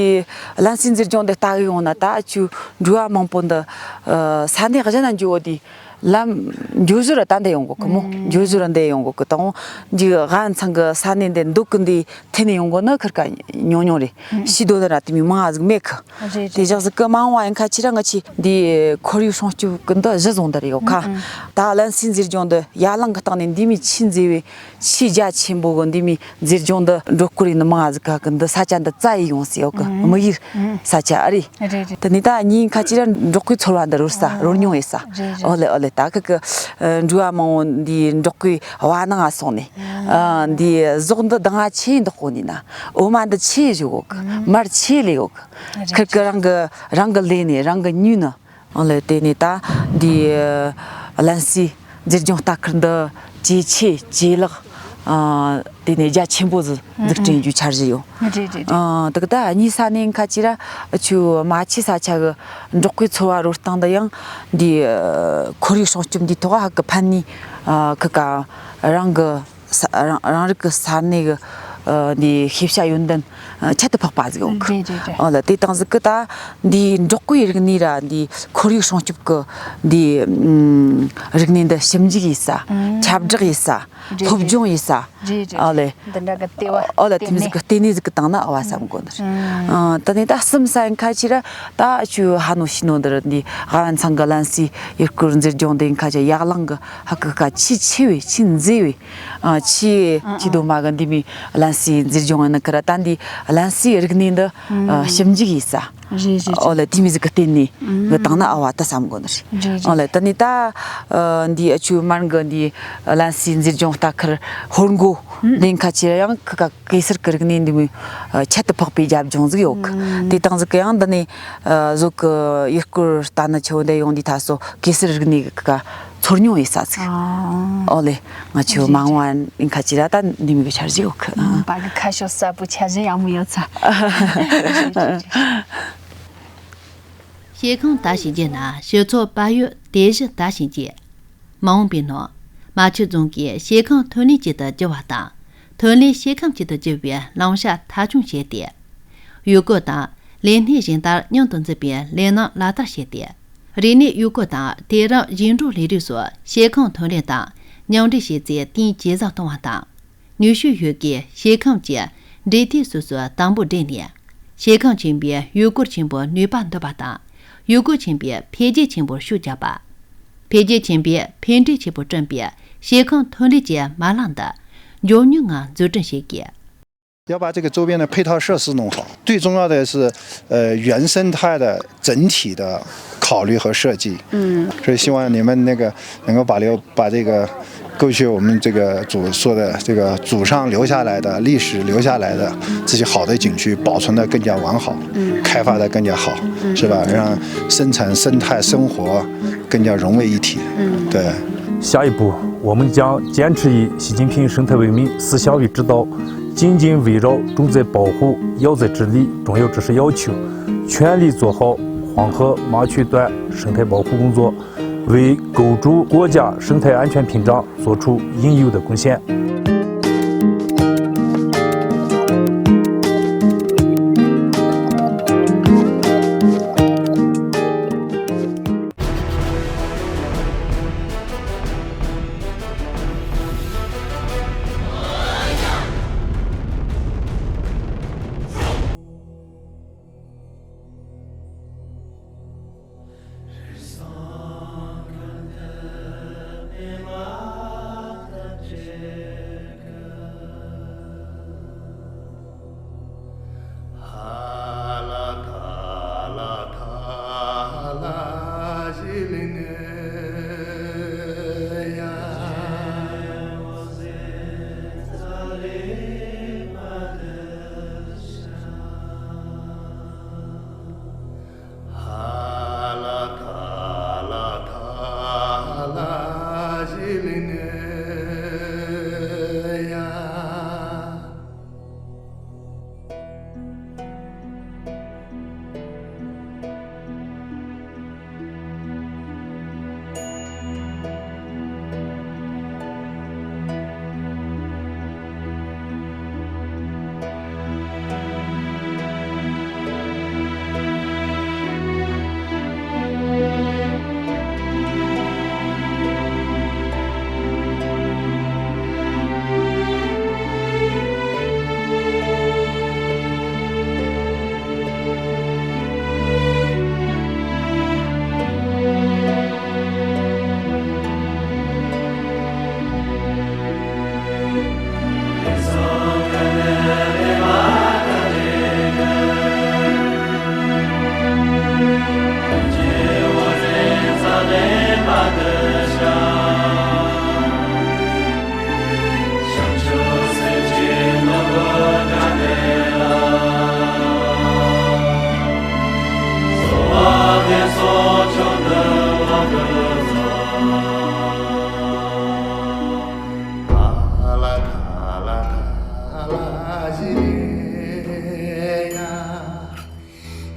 ལམ་སེལ་འཛིན་སྐྱོང་འདི་ལྟ་གི་ཡོང་ན། ད་ཆུ་འགྲོ་བ་མང་པོ་འདི་ཨ་ས་གནས་གཞན་ན་འགྱོ་བོ་འདི་ལམ་འགྱོ་ཟུར་ར་ད་འདི་ཡོང་གོ་གི་མོ། ཨུམ། འགྱོ་ཟུར་ར་འདི་ཡོང་གོ་གི། དང་འདི་ཧ་ན་ཚང་གི་ས་གནས་འདི་འདུག་གི་འདི་ཐེ་ནས་ཡོང་གོ་ན་ཁིར་ཀ་ཉུང་ཉུང་རེད། ཨུམ། ཤི་དོ་ན་ར་དེ་མི་མང་ང་ཟིག་མེད་གི། རེད། དེ་རེད། ཞག་ཟིག་གི་མ་འོངས་པ་ཡིན་ཁ་ཅིག་ར་ང་ཆི་འདི་ཁོར་ཡུག་སྲུང་སྐྱོབ་གི་འདི་གཞི་བཟུང་འདི་རེད་ཡོད་ཁ། ཨུ་ཨུ། ད་ལམ་སེལ་འཛིན་སྐྱོང་འདི་ཡར་ལངས་གི་སྟེང་ནས་འདི་མི་ཆེས་མཛེས་པའི་ཆེས་རྒྱ་ཆེན་པོ་གི་འདི་མི་འཛིན་སྐྱོང་འདི་འགྲོ་སྐོར་ཡིན་ནི་མང་ང་ཟིག་ག་གི་འདི་ས་ཆ་འདི་བཙལ་ཡི་ཡོང་སི་ཡོད་གི། ཨུ་ཨུ། དམིགས་ཡུལ་ཨུ་ཨུ། ས་ཆ་ཨ་རེད། རེད་རེད། དེ་ནས་ད་ཉིན་ཁ་ཅིག་ར་འབྲོག་ཁུལ་ཚོར་བ་འདི་རོལ་ས་ཨུ་རོལ་མྱོང་ཡི་ས། རེད་རེད། ཨོ་ལེ་ཨོ་ལེ། ད་གི་གི་འགྲོ་བ་མང་པོ་འདི་འབྲོག་ཁུལ་བར་སྣང་ང་སོང་ནས། ཨ། འདི་ཟོག་འདི་དང་ང་ཆེ་འདི་ཁོ་ནི་ན། འོ་མ་འདི་ཆེ་བཞོ་གོ་གི། མར་ཆེ་ལེ་གོ་གི། ཁིར་གི་རང་གི་རང་གི་ལས་ནས་རང་གི་ཉོས་ནི། ཨོ་ལེ། དེ་ནས་ད་འདི་ལམ་སེལ་འཛིན་སྐྱོང་ལྟ་སྐོར་འདི་ཇེ་ཆེ་ཇེ་ལེགས། ཨ། དེ་ནས་རྒྱ་ཆེན་པོ་ཟིག་འཛུགས་སྐྲུན་རྒྱུ་འཆར་གཞི་ཡོད། རེད་རེད་རེད། ཨ། དེ་གི་ད་གཉིས་ས་གནས་ཁ་ཅིག་ར་ཆུ་མ་ཆེ་ས་ཆ་གི་འབྲོག་ཁུལ་ཚོར་བ་རོལ་སྟངས་འདི་ཡང་འདི་ཁོར་ཡུག་སྲུང་སྐྱོབ་འདི་ཐོག་ཧ་གི་ཕན་ནུས། ཨ། ཁི་ཀ་རང་གི་ས་རང་རང་རིགས་ཀྱི་ས་གནས་ཀྱི་ཨ་འདི་ཤེས་བྱ་ཡོན་ཏན་ཨ་ཁྱད་དུ་འཕགས་པ་ཟིག་ཡོད་གི། རེད་རེད་རེད། ཨོ་ལ་དེ་དང་ཟིག་གི་ད་འདི་འབྲོག་པའི་རིག་གནས་ར་འདི་ཁོར་ཡུག་སྲུང་སྐྱོབ་ཀྱི་འདི་ཨམ་རིག་གནས་འདི་ཞིབ་འཇུག་ཡེད་ས། ཨང་། ཁྱབ་བསྒྲགས་ཡེད་ས། རེད་སློབ་རེད། སྦྱོང་ཡེད་ས། རེད་རེད། ཨོ་ལེ། འདི་འདྲ་གི་ལྟེ་བ་ཨོ་ལ་ལྟེ་དེ་མི་ཟིག་གནས་གི་ལྟེ་གནས་ཟིག་གི་བཏང་ན་ཨ་བ་བསམ་གོ་ནི་རེད། ཨང་། ཨ་དེ་ནས་ད་གསུམ་ས་ཡིན་ཁ་ཅིག་ར་ད་ཆུ་ཧ་ནོ་ཤི་ནོ་འདི་ར་འདི་ཧ་ན་ཚང་གི་ལམ་སེལ་ཡུལ་སྐོར་འཛིན་སྐྱོང་འདི་ཡིན་ཁ་ཅིག་ཡར་ལངས་གི་ཧ་གི་ཀ་ཆེས་ཆེ་བའི་ཆེས་མཛེས་པའི། ཨ། ཆེས་ཨ་ཨ་ཆེས་དོ་མ་གི་འདི་མི་ལམ་སེལ་འཛིན་སྐྱོང་ཡིན་ན་ཁི་ར་ད་འདི་ལམ་སེལ་རིག་གནས་འདི་ཨ་ཨ་ཞིབ་འཇུག་ཡེད་ས། རེད་རེད་རེད། ཨོ་ལ་དེ་མི་ཟིག་གི་ལྟེ་གནས་གི་བཏང་ན་ཨ་བ་ད་བསམ་གོ་ནི་རེད། རེད་རེད། ཨོ་ལ་དེ་ནས་ད་ཨ་འདི་ཨ་ཆུ་མར་གི་འདི་ལམ་སེལ་འཛིན་སྐྱོང་ལྟ་སྐོར་ཧོར་མགོ་འདི་ཁ་ཅིག་ཡང་ཁི་ཀ་གེ་སར་གི་རིག་གནས་འདི་མི་ཨ་ཁྱད་དུ་འཕགས་པའི་རྒྱབ་ལྗོངས་ཟིག་ཡོད་གི། ཨ་དེ་དང་ཟིག་གི་ཡང་འདི་ནས་ཨ་ཟོག་གི་ཡུལ་སྐོར་ལྟ་ན་ཆེ་བོ་འདི་ཡོང་དུས་ད་སོ་གེ་སར་རིག་གནས་གི་ཀ་ཚོར་མྱོང་ཡེད་ས་ཟིག། ཨ། ཨོ་ལེ། ང་ཆོ་མ་འོངས་པ་ཁ་ཅིག་ར་ད་འདི་མོ་གི་འཆར་གཞི་ཡོད་གི། ཨ། ཨ་པ་གི་ཁ་ཕྱོགས་གསལ་པོ། འཆར་གཞི་ཡག་མོ་ཡོད་ས། ཞེ་ཁང་དར་ཞིང་རྒྱས་ན་ཞི་ཚོགས་བལ་ཡུལ་དེ་བཞིན་དར་ཞིང་རྒྱས། མ་འོངས་པའི་ནང་རྨ་ཆུ་རྫོང་གིས་ཞེ་ཁང་ཐོན་ལས་ཅན་དུ་འགྱུར་བ་དང་། ཐོན་ལས་ཞེ་ཁང་ཅན་དུ་འགྱུར་བའི་ལམ་ཤར་མཐའ་འཁྱོངས་བྱས་ཏེ། ཡུལ་སྐོར་དང་ལས་སྣེ་གཞན་ལྟར་མཉམ་དུ་འཛིན་པའི་ལས་སྣ་ལག་བསྟར་བྱས་ཏེ། རིག་གནས་ཡུལ་སྐོར་དང་དེང་རབས་ཞིང་འབྲོག་ལས་རིགས་སོགས་ཞེ་ཁང་ཐོན་ལས་དང་མཉམ་འདྲེས་བྱེད་ཚད་གཏིང་ཇེ་བཟང་གཏོང་བ་དང་། ནུས་ཤུགས་ཡོད་རྒུས་ཞེ་ཁང་གི་འབྲེལ་ཐད་སོ་སོར་དམ་པོར་སྦྲེལ་ནས། ཞེ་ཁང་ཆེན་པོའི་ཡུལ་སྐོར་ཆེན་པོར་ནུས་པ་འདོན་པ་དང་། ཡུལ་སྐོར་ཆེན་པོའི་འཕེལ་རྒྱས་ཆེན་པོར་ཤུགས་རྒྱག་པ། འཕེལ་རྒྱས་ཆེན་པོའི་ཕན་འབྲས་ཆེན་པོ་བསྐྲུན་པའི་ཞེ་ཁང་ཐོན་ལས་ཀྱི་མ་ལག་འདི་མགྱོགས་མྱུར་ངང་འཛུགས་སྐྲུན་བྱེད་དགོས། 要把这个周边的配套设施弄好，最重要的是，呃，原生态的整体的考虑和设计。嗯，所以希望你们那个能够保留，把这个过去我们这个祖说的这个祖上留下来的历史留下来的这些好的景区保存的更加完好，嗯，开发的更加好，嗯，是吧？让生产生态生活更加融为一体。嗯，对。下一步，我们将坚持以习近平生态文明思想为指导， 紧紧围绕重在保护、要在治理、重要指示要求，全力做好黄河、马曲段生态保护工作，为构筑国家生态安全屏障作出应有的贡献。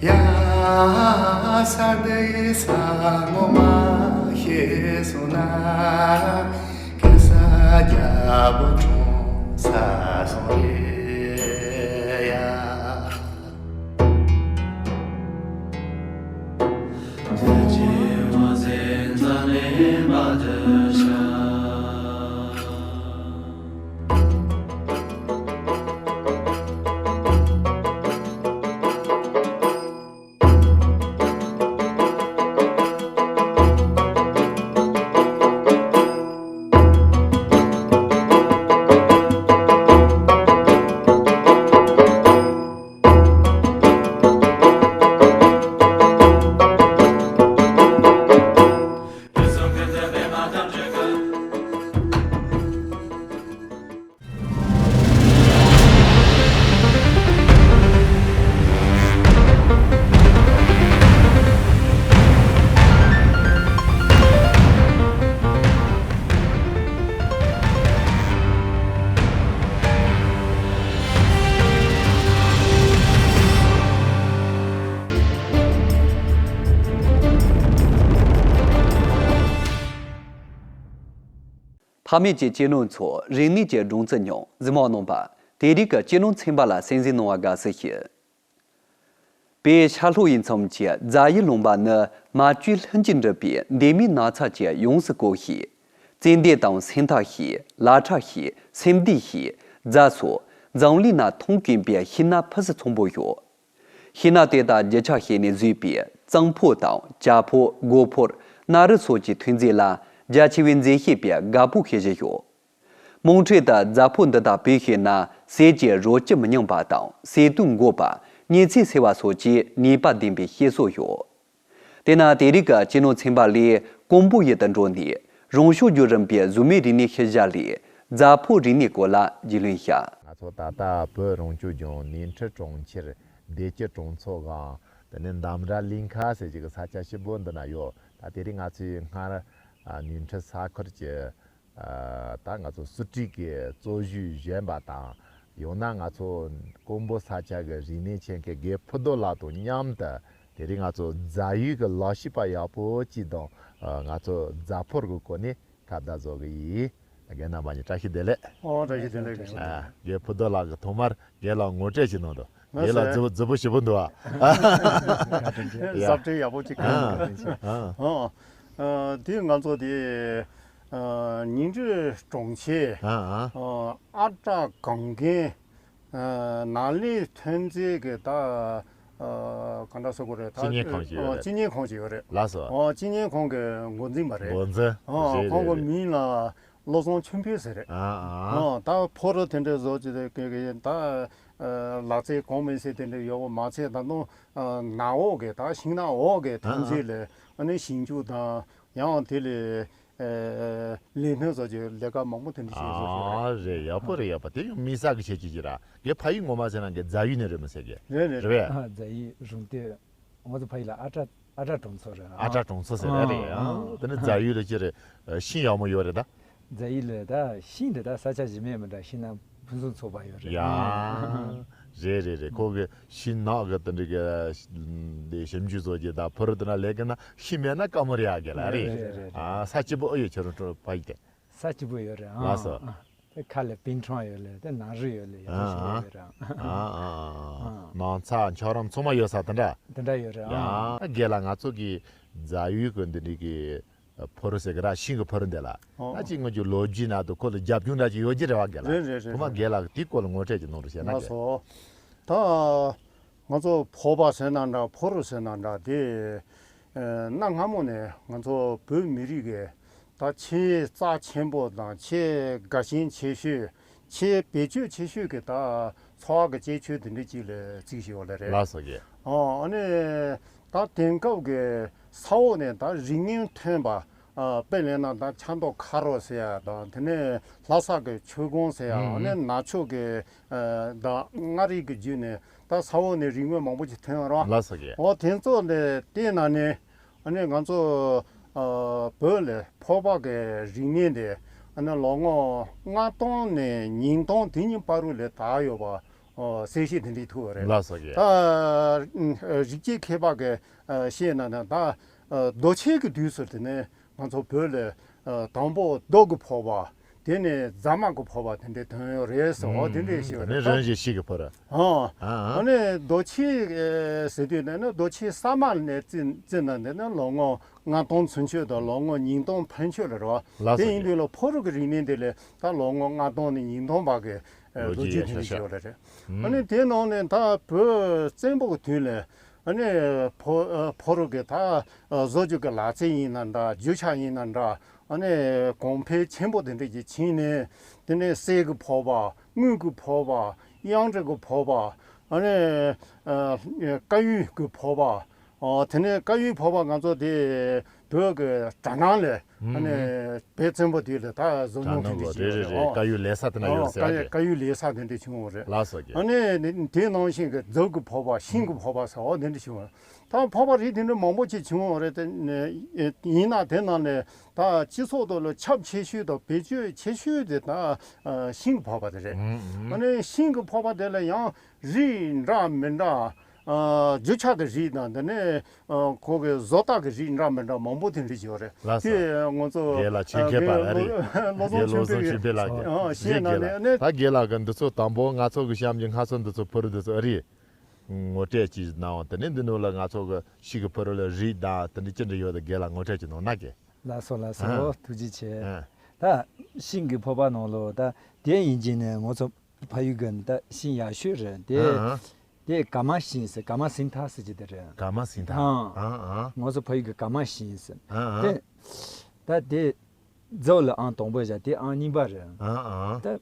ཡ་ས་དེ་ས་ངོ་མ་ཤེས་སོང་ན། གེ་སར་རྒྱལ་པོ་གྲོངས་ས་སོང་རེད་ཡ། ཕ་མེས་ཀྱི་སྤྱི་ནོར་ཚོ་རིག་གནས་ཀྱི་སྦྲང་རྩི་མྱོང་། གཟིགས་མོ་བ་རྣམ་པ། དེ་རིང་གི་སྤྱི་ནོར་ཚན་པ་ལ་གསན་གཟིགས་གནང་བར་དགའ་བསུ་ཞུ། བོད་ཤར་ལྷོ་ཡུལ་མཚམས་ཀྱི་རྫ་ཡུལ་ལུང་པ་ནི་མ་བཅོས་ལྷུན་གྱིས་གྲུབ་པའི་འདབ་མའི་ནགས་ཚལ་གྱིས་ཡོངས་སུ་བསྐོར་ཞིང་། ཙན་དན་དང་སེང་སྟག་ཞིག་ལ་ཁྲ་ཞིག་སེམས་སྡུག་ཞིག་རྫ་སོགས་འཛམ་གླིང་ན་མཐོང་དཀོན་པའི་ཤིང་ནགས་ཕུན་སུམ་ཚོགས་པོ་ཡོད། ཤིང་ནགས་དེ་དག་རྒྱུ་ཆ་བྱས་ནས་བཟོས་པའི་གཙང་ཕོར་དང་ཇ་ཕོར། སྒོ་ཕོར། སྣ་རུ་སོགས་ཀྱི་ཐོན་རྫས་ལ་རྒྱ་ཆེ་བའི་མཛེས་ཤིང་བའི་རྒད་པོ་ཤེས་བཞིན་ཡོད། དམངས་ཁྲོད་དུ་རྫ་ཕོར་འདི་དག་བེད་སྤྱད་ན་ཟས་ཀྱི་རོ་བཅུད་མི་ཉམས་པ་དང་ཟས་དུག་འགོག་པ། གཉན་ཚད་སེལ་བ་སོགས་ཀྱི་ནུས་པ་ལྡན་པའི་བཤད་སྲོལ་ཡོད། དེས་ན་དེ་རིང་གི་སྤྱི་ནོར་ཚན་པ་ལས་ཀོང་པོ་ཡུལ་དུ་འགྲོ་ནས་རང་ཤུགས་རྒྱུད་རིང་པའི་གཟུགས་མེད་རིག་གནས་ཤུལ་བཞག་ལས་རྫ་ཕོར་རིག་གནས་སྐོར་ལ་རྒྱུས་ལོན་བྱ། ང་ཚོ་ད་ལྟ་བོད་རང་སྐྱོང་ལྗོངས་ནུས་ཁྲི་གྲོང་ཁྱེར་བདེ་སྐྱིད་གྲོང་ཚོ་སྒང་དེ་ནས་འདམ་ར་གླིང་ཁ་ཟེར་གྱི་གི་ས་ཆ་ཞིབ་པོ་འདི་ན་ཡོད། ད་དེ་རིང་ང་ཚོས་སྔར་ཨ་ནུས་ཁྲི་ས་ཁུལ་གྱི་ཨ་ད་ང་ཚོ་སུ་ཀྲིག་གི་གཙོ་བཞུགས་བཞེངས་པ་དང་། ཡང་ན་ང་ཚོ་ཀོང་པོ་ས་ཆ་གི་རིག་གནས་ཆེད་མཁས་རྒན་ཕུ་རྡོ་ལགས་དང་མཉམ་དུ་དེ་རིང་ང་ཚོ་རྫ་ཡུལ་གྱི་ལག་ཤེས་པ་ཡག་པོ་གཅིག་དང་ཨ་ང་ཚོ་རྫ་ཕོར་གྱི་སྐོར་ནས་ཁ་བརྡ་བཟོ་གི་ཡིན། རྒན་རྣམ་པ་གཉིས་བཀྲ་ཤིས་བདེ་ལེགས། ཨོ་བཀྲ་ཤིས་བདེ་ལེགས། ཨ་རྒན་ཕུ་རྡོ་ལགས་ཀྱིས་ཐོག་མར་རྒན་ལགས་ངོ་སྤྲོད་ཅིག་གནང་དང་། ལགས་རྒན་ལགས་སོ། མཛུབ་མཛུབ་པོ་ཞིབ་པོ་འདུག་ཨ། ཡ། ཟབ་སྤྲོས་ཡག་པོ་ཅིག་ཨ། གནང་། ཨ། ཨ། ཨ། དེ་ང་ཚོ་དེ་ཨ་ཉིང་ཁྲི་གྲོང་ཁྱེར་ཨ་ཨ། ཨ་ཨ་བྲག་སྒང་རྒན་ཨ་ནགས་ལས་ཐོན་རྫས་ཀྱི་ད་ཨ་ག་འདྲ་ཟེར་དགོས་རེད། ད་སྤྱི་གཉེར་ཁང་ཅིག་ཡོད་ཨ་རེད། སྤྱི་གཉེར་ཁང་ཅིག་ཡོད་རེད། ལགས་སོ། ཨ་སྤྱི་གཉེར་ཁང་གི་འགོ་འཛིན་པ་རེད། འགོ་འཛིན། ཨ་རེད་ཁོང་གི་རེད་རེད། མིང་ལ་བློ་བཟང་ཆོས་འཕེལ་ཟེར་རེད། ཨ་ཨ། ཨ་ད་ཕོ་རུ་དེ་འདྲའི་བཟོ་ཅིག་རེད་ཀྱི་ཀྱི་ད་ཨ་ལག་རྩལ་གོང་མིན་ཟེར་དེ་འདྲའི་ཡོད་པ་མ་ཚད་ད་དུང་ཨ་ནགས་འོག་གི་ད་ཤིང་ནགས་འོག་གི་ཐོན་རྫས་ལས་ཨ་ནི་ཞིང་ཆུ་དང་ཡང་དེ་ལས་ཨ་ལས་སྣོན་བཟོ་ཅིག་ལས་ཀ་མང་པོ་དེ་འདྲ་བྱེད་བཟོ་ཅིག་རེད། ཨ་རེད། ཡག་པོ་རེད། ཡག་པོ་དེ་ཡང་དམིགས་བསལ་གྱི་ཆེད་ཅིག་ཅིག་ར། གའི་ཕ་ཡུལ་ངོ་མ་ཟེར་ན་གའི་རྫ་ཡུལ་ནས་རེད་མི་ཟེར་གི་རེད་རེད། རེད་པས། ཨ་རྫ་ཡུལ་རུང་སྟོད། ང་ཚོ་ཕ་ཡུལ་ལ་ཨ་བྲག་ཨ་བྲག་གྲོང་ཚོ་རེད། ཨ་བྲག་གྲོང་ཚོ་ཟེར་རེད་རེད། ཨ་ཨ་དེ་ནི་རྫ་ཡུལ་ལ་ཅི་རེད། ཤིང་ཡག་མོ་ཡོད་རེད་ད། རྫ་ཡུལ་ལ་ད་ཤིང་འདི་ད་ས་ཆ་གཞན་མེད་མི་འདྲ་ཤིང་ནགས་ཕུན་སུམ་ཚོགས་པ་ཡོད་རེད། ཡ་རེད་རེད་རེད། ཁོ་གི་ཤིང་ནགས་གི་དེ་འདྲ་གི་འདི་ཞིབ་འཇུག་བཟོ་རྒྱུ་ད་ཕུ་རུ་དེ་ན་ལས་ཀྱི་ན་ཤིང་མེད་ན་དཀའ་མོ་རེད་ཡ་གི་ལ་རེད། རེད་རེད་རེད། ཨ་ས་སྐྱིད་པོ་ཨེ་ཡོད་ཁྱེད་རང་ཕ་ཡུལ་དེ། ས་སྐྱིད་པོ་ཡོད་རེད། ལགས་སོ། ཨ་ཨ། དེ་ཁ་ལ་པིན་ཁྲང་ཡོད་ལེ་དེ་ནང་རི་ཡོད་ལེ་ཡག་པོ་ཞིག་ཡོད་རེད། ཨ་ཨ་ཨ་ཨ། ནགས་ཚལ་འཁྱགས་རོམ་ཚང་མ་ཡོད་ས་དེ་འདྲ། དེ་འདྲ་ཡོད་རེད། ཨ་ཡ་རྒན་ལགས་ང་ཚོ་གི་རྫ་ཡུལ་གི་འདི་འདྲ་གི་ཕུ་རུ་ཟེར་གི་ར་ཤིང་གི་ཕུ་རུ་འདི་ལ་ཨོ་ད་ཅིག་ངོས་ཀྱི་ལོ་རྒྱུས་ནང་དུ་ཁོ་ལ་རྒྱབ་ལྗོངས་འདྲ་ཅིག་ཡོད་ཀྱི་རེད་བ་རྒན་ལགས། རེད་རེད་རེད། ཐོག་མ་རྒན་ལགས་དེའི་སྐོར་ལ་ངོ་སྤྲོད་ཅིག་གནང་རོགས་བྱས་ན། ལགས་རྒན། སོ། ད་ང་ཚོ་ཕོར་པ་ཟེར་ན་འདྲ་ཕུ་རུ་ཟེར་ན་འདྲ་དེ་ཨ་གནའ་སྔ་མོ་ནས་ང་ཚོ་བོད་མི་རིགས་ཀྱི་ད་ཆེས་རྩ་ཆེན་པོ་དང་ཆེས་དགའ་ཞེན་ཆེ་ཤོས་ཆེས་བེད་སྤྱོད་ཆེ་ཤོས་ཀྱི་ད་འཚོ་བ་གི་སྤྱོད་ཆས་དེ་འདྲ་ཅིག་ལ་བརྩིས་ཞིག་ཡོད་ལེ་རེད། ལགས་སོ་རྒན། ཨོ་ཨ་ནི་ད་དེང་སྐབས་ཀྱི་ས་འོག་ནས་ད་རིགས་ངན་ཐོན་པ་ཨ་དཔེ་ལེན་ན་ད་ཆབ་མདོ་མཁར་རོ་ཟེར་ཡ་དང་དེ་ནས་ལྷ་ས་གི་ཆོས་གོང་ཟེར་ཡ། ཨ་ནི་ནག་ཕྱོགས་ཀྱི་ཨ་ད་མངའ་རིས་ཀྱི་བརྒྱུད་ནས་ད་ས་འོག་ནས་རིགས་ངན་མང་པོ་ཅིག་ཐོན་རོ། ལགས་སོ་རྒན། ཨོ་དེ་ཚོ་ལས་དེ་ན་ནས་ཨ་ནི་ང་ཚོ་ཨ་བོད་ལ་ཕོར་པ་གི་རིག་གནས་དེ་ཨ་ནི་ལོ་ངོ་ལྔ་སྟོང་ནས་ཉིས་སྟོང་དེ་གཉིས་བར་དུ་ལ་དར་ཡོད་པ་ ཨོ་གསལ་བཤད་དེ་འདྲ་ཐུབ་པ་རེད། ལགས་སོ་ཡ། ད་ཨ་རིག་བྱེད་མཁས་པ་གི་ཨ་བཤད་ན་ན་ད་ཨ་རྡོ་ཆས་ཀྱི་དུས་སུ་དེ་ནས་ང་ཚོ་བོད་ལ་ཨ་དང་པོ་རྡོ་གི་ཕོར་པ། དེ་ནས་རྫ་མ་གི་ཕོར་པ་དེ་འདྲ་ཐོན་ཡོད་རེད་ཟེར། འོ་དེ་འདྲ་ཞིག་རེད། ནི་རང་བཞིན་ཤིང་གི་ཕོར་པ། ཨ་ཨ་ཨ་ནི་རྡོ་ཆས་ཟེར་དུས་ནས་ནི་རྡོ་ཆས་ས་མ་ནས་བརྩི་བརྩིས་ན་འདི་ནི་ལོ་ངོ་ལྔ་སྟོང་ཚུན་ཆོད་དང་ལོ་ངོ་ཉིས་སྟོང་ཕན་ཆོད་ལ་རེད་བ། ལགས་སོ། དེ་ཡིན་དུས་ལ་ཕོ་རོག་གི་རིག་གནས་འདི་ལ་ད་ལོ་ངོ་ལྔ་སྟོང་ནས་ཉིས་སྟོང་བར་གྱི་ལོ་ལོ་རྒྱུས་རྒྱུས་ཡོད་དེ་འདྲ་ཤག་ཞིག་ཡོད་རེད། ཨ་ནི་དེའི་ནང་ནས་ད་བོད་བཙན་པོ་གི་དུས་ལ་ཨ་ནི་ཕོ་ཕོ་རོག་གི་ད་བཟོ་བཅོས་ཀྱི་ལག་རྩལ་ཡིན་ན་འདྲ། རྒྱུ་ཆ་ཡིན་ན་འདྲ། ཨ་ནི་གོང་འཕེལ་ཆེན་པོ་དེ་འདྲ་ཅིག་ཕྱིན་ནས། དེ་ནས་གསེར་གྱི་ཕོར་པ། དངུལ་གྱི་ཕོར་པ། གཡང་ཊི་གི་ཕོར་པ། ཨ་ནི་ཨ་དཀར་ཡོལ་གྱི་ཕོར་པ། ཨ་དེ་ནས་དཀར་ཡོལ་ཕོར་པ་ང་ཚོ་དེ་བོད་ཀྱི་གྲ་ནང་ལ་ཨ་ནི་བོད་བཙན་པོ་དུས་ལ་ད་བཟོ་མྱོང་དེ་འདྲ་ཅིག་ཡོད་རེད། དཀར་ཡོལ་ལས་ས་དེ་ན་ཡོད་ཟེར་ཡ་གི། དཀར་ཡོལ་ལས་ས་དེ་འདྲ་བྱུང་བ་རེད། ལགས་སོ་ཡ། ཨ་ནི་དེ་ནང་བཞིན་གྱི་རྫ་གི་ཕོར་པ། ཤིང་གི་ཕོར་པ་ཟེར་བ་དེ་འདྲ་བྱུང་བ་རེད། ད་ཕོར་པ་རིགས་དེ་འདྲ་མང་པོ་ཅིག་བྱུང་བ་རེད། དེ་ཡིན་ན་དེ་ནང་ནས་ད་སྤྱི་ཚོགས་ཐོག་ལ་ཁྱབ་ཆེ་ཤོས་དང་བེད་སྤྱོད་ཆེ་ཤོས་དེ་ད་ཤིང་གི་ཕོར་པ་དེ་རེད། ཨ་ནི་ཤིང་གི་ཕོར་པ་དེ་ལ་ཡང་རིགས་འདྲ་མི་འདྲ། རྒྱུ་ཆ་དེ་རིགས་དང་དེ་ནས་ཁོ་གི་བཟོ་ལྟ་གི་རིགས་འདྲ་མི་འདྲ་མང་པོ་དེ་འདྲ་ཡོད་རེད། ལགས་སོ། དེ་ང་ཚོ་རྒན་ལགས་ཆོས་མཁས་པ་རེད། བློ་བཟང་ཆོས་འཕེལ་གྱིས་ལགས་ཀྱིས་བཤད་ན་ནས་ད་རྒན་ལགས་ཀྱིས་འདི་ཚོ་དང་པོ་ང་ཚོ་གི་གཤམ་གྱི་སྔ་ཚོད་འདི་ཚོ་ཕུར་འདི་ཚོ་ཨ་རིས། ངོ་སྤྲོད་ཅིག་གནང་བ། དེ་ནས་འདི་ནང་ལ་ང་ཚོ་གི་ཤིང་གི་ཕུར་ལ་རིགས་དང་དེ་འདྲ་ཅི་འདྲ་ཡོད་དེ་རྒན་ལགས་ངོ་སྤྲོད་ཅིག་གནང་ན་གི། ལགས་སོ་ལགས་སོ། ཨ། ཐུགས་རྗེ་ཆེ། ཨ། ད་ཤིང་གི་ཕོར་པ་ནང་ལོ་ད་དེ་ཡིན་གྱི་ནས་ང་ཚོ་ཕ་ཡུལ་གི་ད་ཤིང་ཡག་ཤོས་རེད་དེ། ཨ་ཨ། དེ་ཀ་མ་ཤིང་ཟེར། ཀ་མ་སིང་ཐ་ཟེར་གྱི་དེ་རེད། ཀ་མ་སིང་ཐ། ཨ། ཨ་ཨ། ང་ཚོ་ཕ་ཡུལ་གི་ཀ་མ་ཤིང་ཟེར། ཨ་ཨ། དེ་ད་དེ་རྫ་ལ་ཨང་དང་པོ་བཞག་དེ་ཨང་གཉིས་པ་རེད། ཨ་ཨ། ད་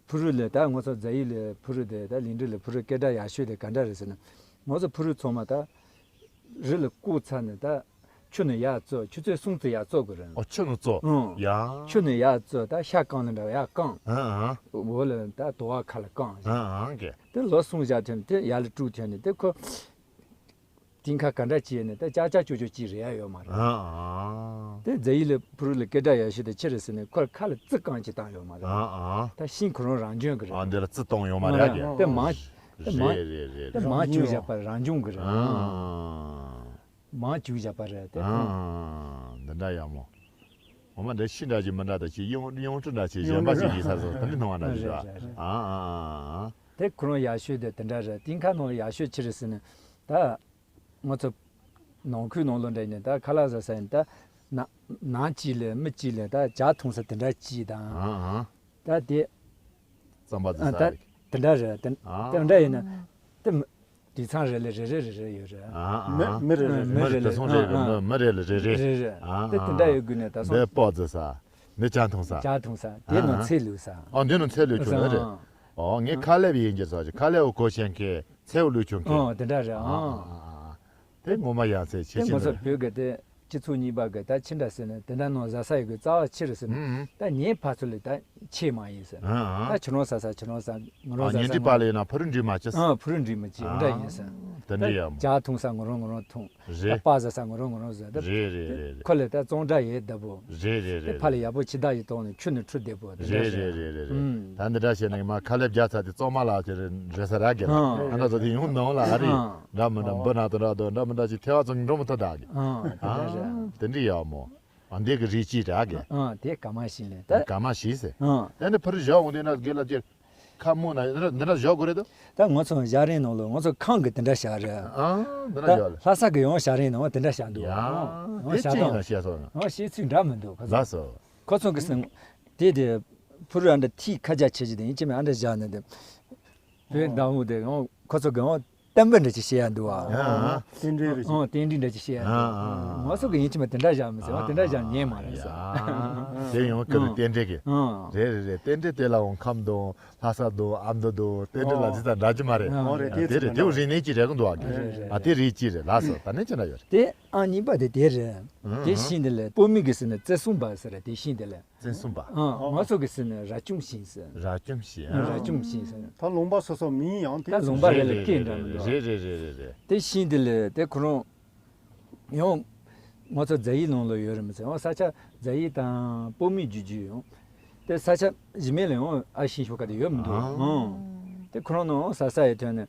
ཕུ་རུ་ལ་ད་ང་ཚོ་རྫ་ཡུལ་ལ་ཕུ་རུ་དེ་ད་ལིན་ཌི་ལ་ཕུ་རུ་སྐད་གྲགས་ཡག་ཤོས་དེ་ག་འདྲ་རེད་ཟེར་ན། ང་ཚོ་ཕུ་རུ་ཚང་མ་ད་རི་ལ་བཀོག་ཚར་ནས་ད་ཆུ་ནས་ཡར་བཙོ། ཆུ་ཚོད་གསུམ་ཙམ་ཡར་བཙོ་དགོས་རེད། ཨོ་ཆུ་ནས་བཙོ། ཨང་། ཡ། ཆུ་ནས་ཡར་བཙོ། ད་ཤ་བཀང་ནི་འདྲ་བ་ཡར་བཀང་། ཨ་ཨ། འོག་ལ་ད་དུ་བ་ཁ་ལ་བཀང་། ཨ་ཨ་གི། དེ་ལོ་གསུམ་བཞག་ཐོན་དེ་ཡར་ལ་དཀྲུགས་ཐོན་ནས་དེ་ཁོ། དེང་ཁ་ག་འདྲ་བྱས་ནས་ད་ཅག་ཅག་ཅོག་ཅོག་ཅིག་རེད་ཡ་ཡོད་མ་རེད། ཨ་ཨ། དེ་རྫ་ཡུལ་ལ་ཕུ་རུ་ལ་སྐད་གྲགས་ཡག་ཤོས་དེ་ཅི་རེད་ཟེར་ན་ཁོར་ཁ་ལ་རྩི་རྐང་ཅིག་བཏང་ཡོད་མ་རེད། ཨ་ཨ། ད་ཤིང་ཁོ་རང་རང་བྱུང་གི་རེད། ཨ་འདི་ལ་རྩི་བཏང་ཡོད་མ་རེད་ཀྱི། དེ་མང་དེ་མང་རེད་རེད་དེ་རེད། མང་བཅུག་བཞག་པ་རང་བྱུང་གི་རེད། ཨ་ཨ། མང་བཅུག་བཞག་པ་རེད་དེ། ཨ་ཨ། འདི་འདྲ་ཡག་མོ། འོ་མ་འདི་ཤིང་འདྲ་ཅིག་མི་འདྲ་དང་ཅིག་ཡོང་ཡོང་འབྲི་འདྲ་ཅིག་གཞན་པ་ཅིག་ཡིན་ས་སོ་དེ་འདྲ་མཐོང་བ་འདྲ་ཞིག་རེད། རེད་རེད། ཨ་ཨ་ཨ་ཨ། དེ་ཁོ་རང་ཡག་ཤོས་དེ་དེ་འདྲ་རེད། དེང་ཁ་ནང་ལ་ཡག་ཤོས་ཅི་རེད་ཟེར་ན། ད་ང་ཚོ་ནང་ཁུལ་ནང་ལོགས་འདྲ་ཡིན་ན་ད་ཁ་ལག་ཟ་ས་ཡིན་ད། ན་ནང་གཅིག་ལ་མི་གཅིག་ལ་ད་ཇ་འཐུང་ས་དེ་འདྲ་གཅིག་དང་། ཨ་ཨ། ད་དེ་རྩམ་པ་ཟ་ཨ་ས་ད་རེད། དེ་འདྲ་རེད། དེ་ཨ་དེ་འདྲ་ཡིན་ན་དེ་མི་དུད་ཚང་རེ་ལ་རེ་རེ་རེ་རེ་ཡོད་རེད། ཨ་ཨ། མི་མི་རེ་རེ་མི་རེ་རེ་དེ་སོང་རེ་རེ། ཨ་ཨ། མི་མི་རེ་ལ་རེ་རེ། རེ་རེ། ཨ་དེ་དེ་འདྲ་ཡོད་དགོས་ནས་ད་སོང་། འདི་སྤགས་ཟ་ས། འདི་ཇ་འཐུང་ས། ཇ་འཐུང་ས། དེ་ནང་ཨ་ཨ། ཚལ་བླུགས་ས། ཨ་འདི་ནང་ཚལ་བླུགས་ཆོག་ཨ་རེད། ཨ་ཨོ་ངས་ཁ་ལེབ་ཡིན་གྱི་ཟ་ཅིག་ཁ་ལེབ་འོ་གོ་ཤེས་མཁན་ཚལ་བླུགས་ཆོག་མཁན། ཨོ་དེ་འདྲ་རེད། ཨ་ཨ་ཨ། ཨ་ཨ། དེ་ངོ་མ་ཡག་ཚད་ཆེ་དེ་ཆེ་ང་ཚོ་ནི་རེད། བོད་ཀྱི་དེ་སྤྱི་ཚོགས་གཉིས་པ་གི་ད་ཅི་འདྲ་ཟེར་ན་དེ་འདྲ་ནང་ཟ་ས་ཡོད་གི་རྩ་བ་ཆེ་རེད་ཟེར་ན། ཨུ་ཨུ། ད་ངའི་ཕ་ཚོ་ལས་ད་ཆེ་མ་ཡིན་ཟེར། ཨ་ཨ། ད་ཁྱོད་རང་ཟ་ས་ཁྱོད་རང་ཟ། ང་རང་ཨ་ཟ་ཉིན་ས་གཅིག་ང་པ་ལ་ཡིན་ན་ཕུ་རུ་འགྲིག་མ་ཅི་ཟེར། ཨ་ཕུ་རུ་འགྲིག་མ་ཅི་འདྲ་ཡིན་ཟེར། ཨ་དེ་འདྲ་ཡ་མོ། ད་ཇ་འཐུང་ས་ང་རང་ང་རང་འཐུང་། ད་རེད། སྤགས་ཟ་ས་ང་རང་ང་རང་ཟ། ད་རེད་རེད་རེད་རེད། ཁོ་ལས་ད་གཙང་སྦྲ་ཡེད་བདེ་པོ། རེད་རེད་རེད་རེད། ད་ཕ་ལ་ཡག་པོ་ཕྱི་ཟླ་ཡི་གཏོང་ནས་ཁྱོད་ནས་ཁྲུ་བདེ་པོ་དེ་འདྲ་རེད་རེད་རེད་རེད་རེད། ཨུམ། ད་འདི་འདྲ་བྱས་ན་ང་མ་ཁ་ལེབ་རྒྱག་ཚར་དེ་གཙང་མ་ལགས་ཀྱི་རེད་ཟེར་ར་གི་ལ། ཨ་ཨ་ན་ཚོ་དེ་ཡོང་ནང་ལ་ཨ་རེད། ཨ་འདྲ་མི་འདྲ་འབུ་ནག་དང་འདྲ་དང་འདྲ་མི་འདྲ་ཅིག་ཐལ་བ་ཚོ་འགྲོ་མི་ཐུབ་ད་གི། ཨ་དེ་འདྲ་རེད། ཨ་དེ་འདྲ་ཡག་མོ། ཨ་འདི་གི་རིགས་གཅིག་རེད་གི། ཨ་དེ་ཀ་མ་ཤིང་ལས་ད། ཀ་མ་ཤིང་ཟེར། ཨ་དེ་ནི་ཕུ་རུ་བཞག་འོང་དུས་ན་དགེ་ལ་ཅིག་ཁ་མོ་ན་འདི་འདྲ་འདི་འདྲ་བཞག་དགོས་རེད་དོ། ད་ང་ཚོ་ཞྭ་རིང་ནང་ལོ་ང་ཚོ་ཁང་གི་དེ་འདྲ་བཞག་རེད། ཨ་འདི་འདྲ་ད་བཞག་ལ། ལྷ་ས་གི་ཡང་ཞྭ་རིང་ནང་དེ་འདྲ་བཞག་འདུག་ཡ་ཨ་དེ་ཞྭ་ཅི་ཡིན་ན་ཤེས་སོང་ན། ཨ་ཤེས་ཚུལ་འདྲ་མི་འདུག་ཁོ་ཚོ། ལགས་སོ། ཁོ་ཚོ་གི་སེམས་དེ་དེ་ཕུ་རུ་ཨ་འདྲ་ཐིག་ཁ་རྒྱ་ཆེ་ཆེ་དེ་ཡིན་གཅིག་མིན་ཨ་འདྲ་བཞག་ནས་དེ། བོད་མདའ་མོ་དེ་ཡང་ཁོ་ཚོ་གི་ཡང་བསྟན་པ་འདྲ་ཅིག་བཤད་ཡ་འདུག་ཨ། ཨ་ཨ། རྟེན་འབྲེལ་རེ་ཞིག་ཨོ་རྟེན་འབྲེལ་འདྲ་ཅིག་བཤད་ཡ་འདུག་ཨ་ཨ་ཨ། ང་ཚོ་གི་ཡིན་གཅིག་མིན་དེ་འདྲ་བཞག་མི་ཟེར་བ་དེ་འདྲ་བཞག་ཉན་མ་རེད་ཟེར། ཨ་ཨ། དེ་ཡང་ཁོ་ཚོ་རྟེན་འབྲེལ་གི། ཨ་རེད་རེད་རེད། རྟེན་འབྲེལ་དེ་ལ་འོང་ཁམས་དང་ལྷ་ས་དང་ཨ་མདོ་དང་རྟེན་འབྲེལ་ལ་ཨ་ཇི་ལྟར་འདྲ་གི་མ་རེད། ཨ་རེད། དེ་རེད་དེ་རིགས་གཅིག་རེད་གི་འདུག་ཨ་གི། རེད་རེད། ཨ་དེ་རིགས་གཅིག་རེད། ལགས་སོ། ད་ནི་ཅི་འདྲ་ཡོད་རེད། དེ་ཨང་གཉིས་པ་དེ་དེ་རེད། དེ་ཤིང་དེ་ལ་སྤོ་མི་གི་ཟེར་ནས་བཙན་སྲུང་པ་ཟེར་རེད། དེ་ཤིང་དེ་ལ། བཙན་སྲུང་པ། ཨ་ང་ཚོ་གི་ཟེར་ནས་ར་ཅུམ་ཤིང་ཟེར། ར་ཅུམ་ཤིང་། ཨ་ར་ཅུམ་ཤིང་ཟེར། ད་ལུང་པ་སོ་སོ་མིང་ཡང་དེ་ད་ལུང་པ་རེ་ལ་སྐད་འདྲ་མི་འདུག་རེད་རེད་རེད་རེད་རེད། དེ་ཤིང་དེ་ལ་དེ་ཁོ་རང་ཡང་ང་ཚོ་རྫ་ཡུལ་ནང་ལ་ཡོད་རེད་མི་ཚེ་ཡང་ས་ཆ་རྫ་ཡུལ་དང་སྤོ་མི་རྒྱུ་རྒྱུ་ཡང་དེ་ས་ཆ་གཞི་མེད་ལ་ཡང་ཨ་ཤིང་ཤོག་ཁ་དེ་ཡོད་མི་འདུག་ཨང་། དེ་ཁོ་རང་ནང་ས་ས་ཡི་ཐོན་ནས་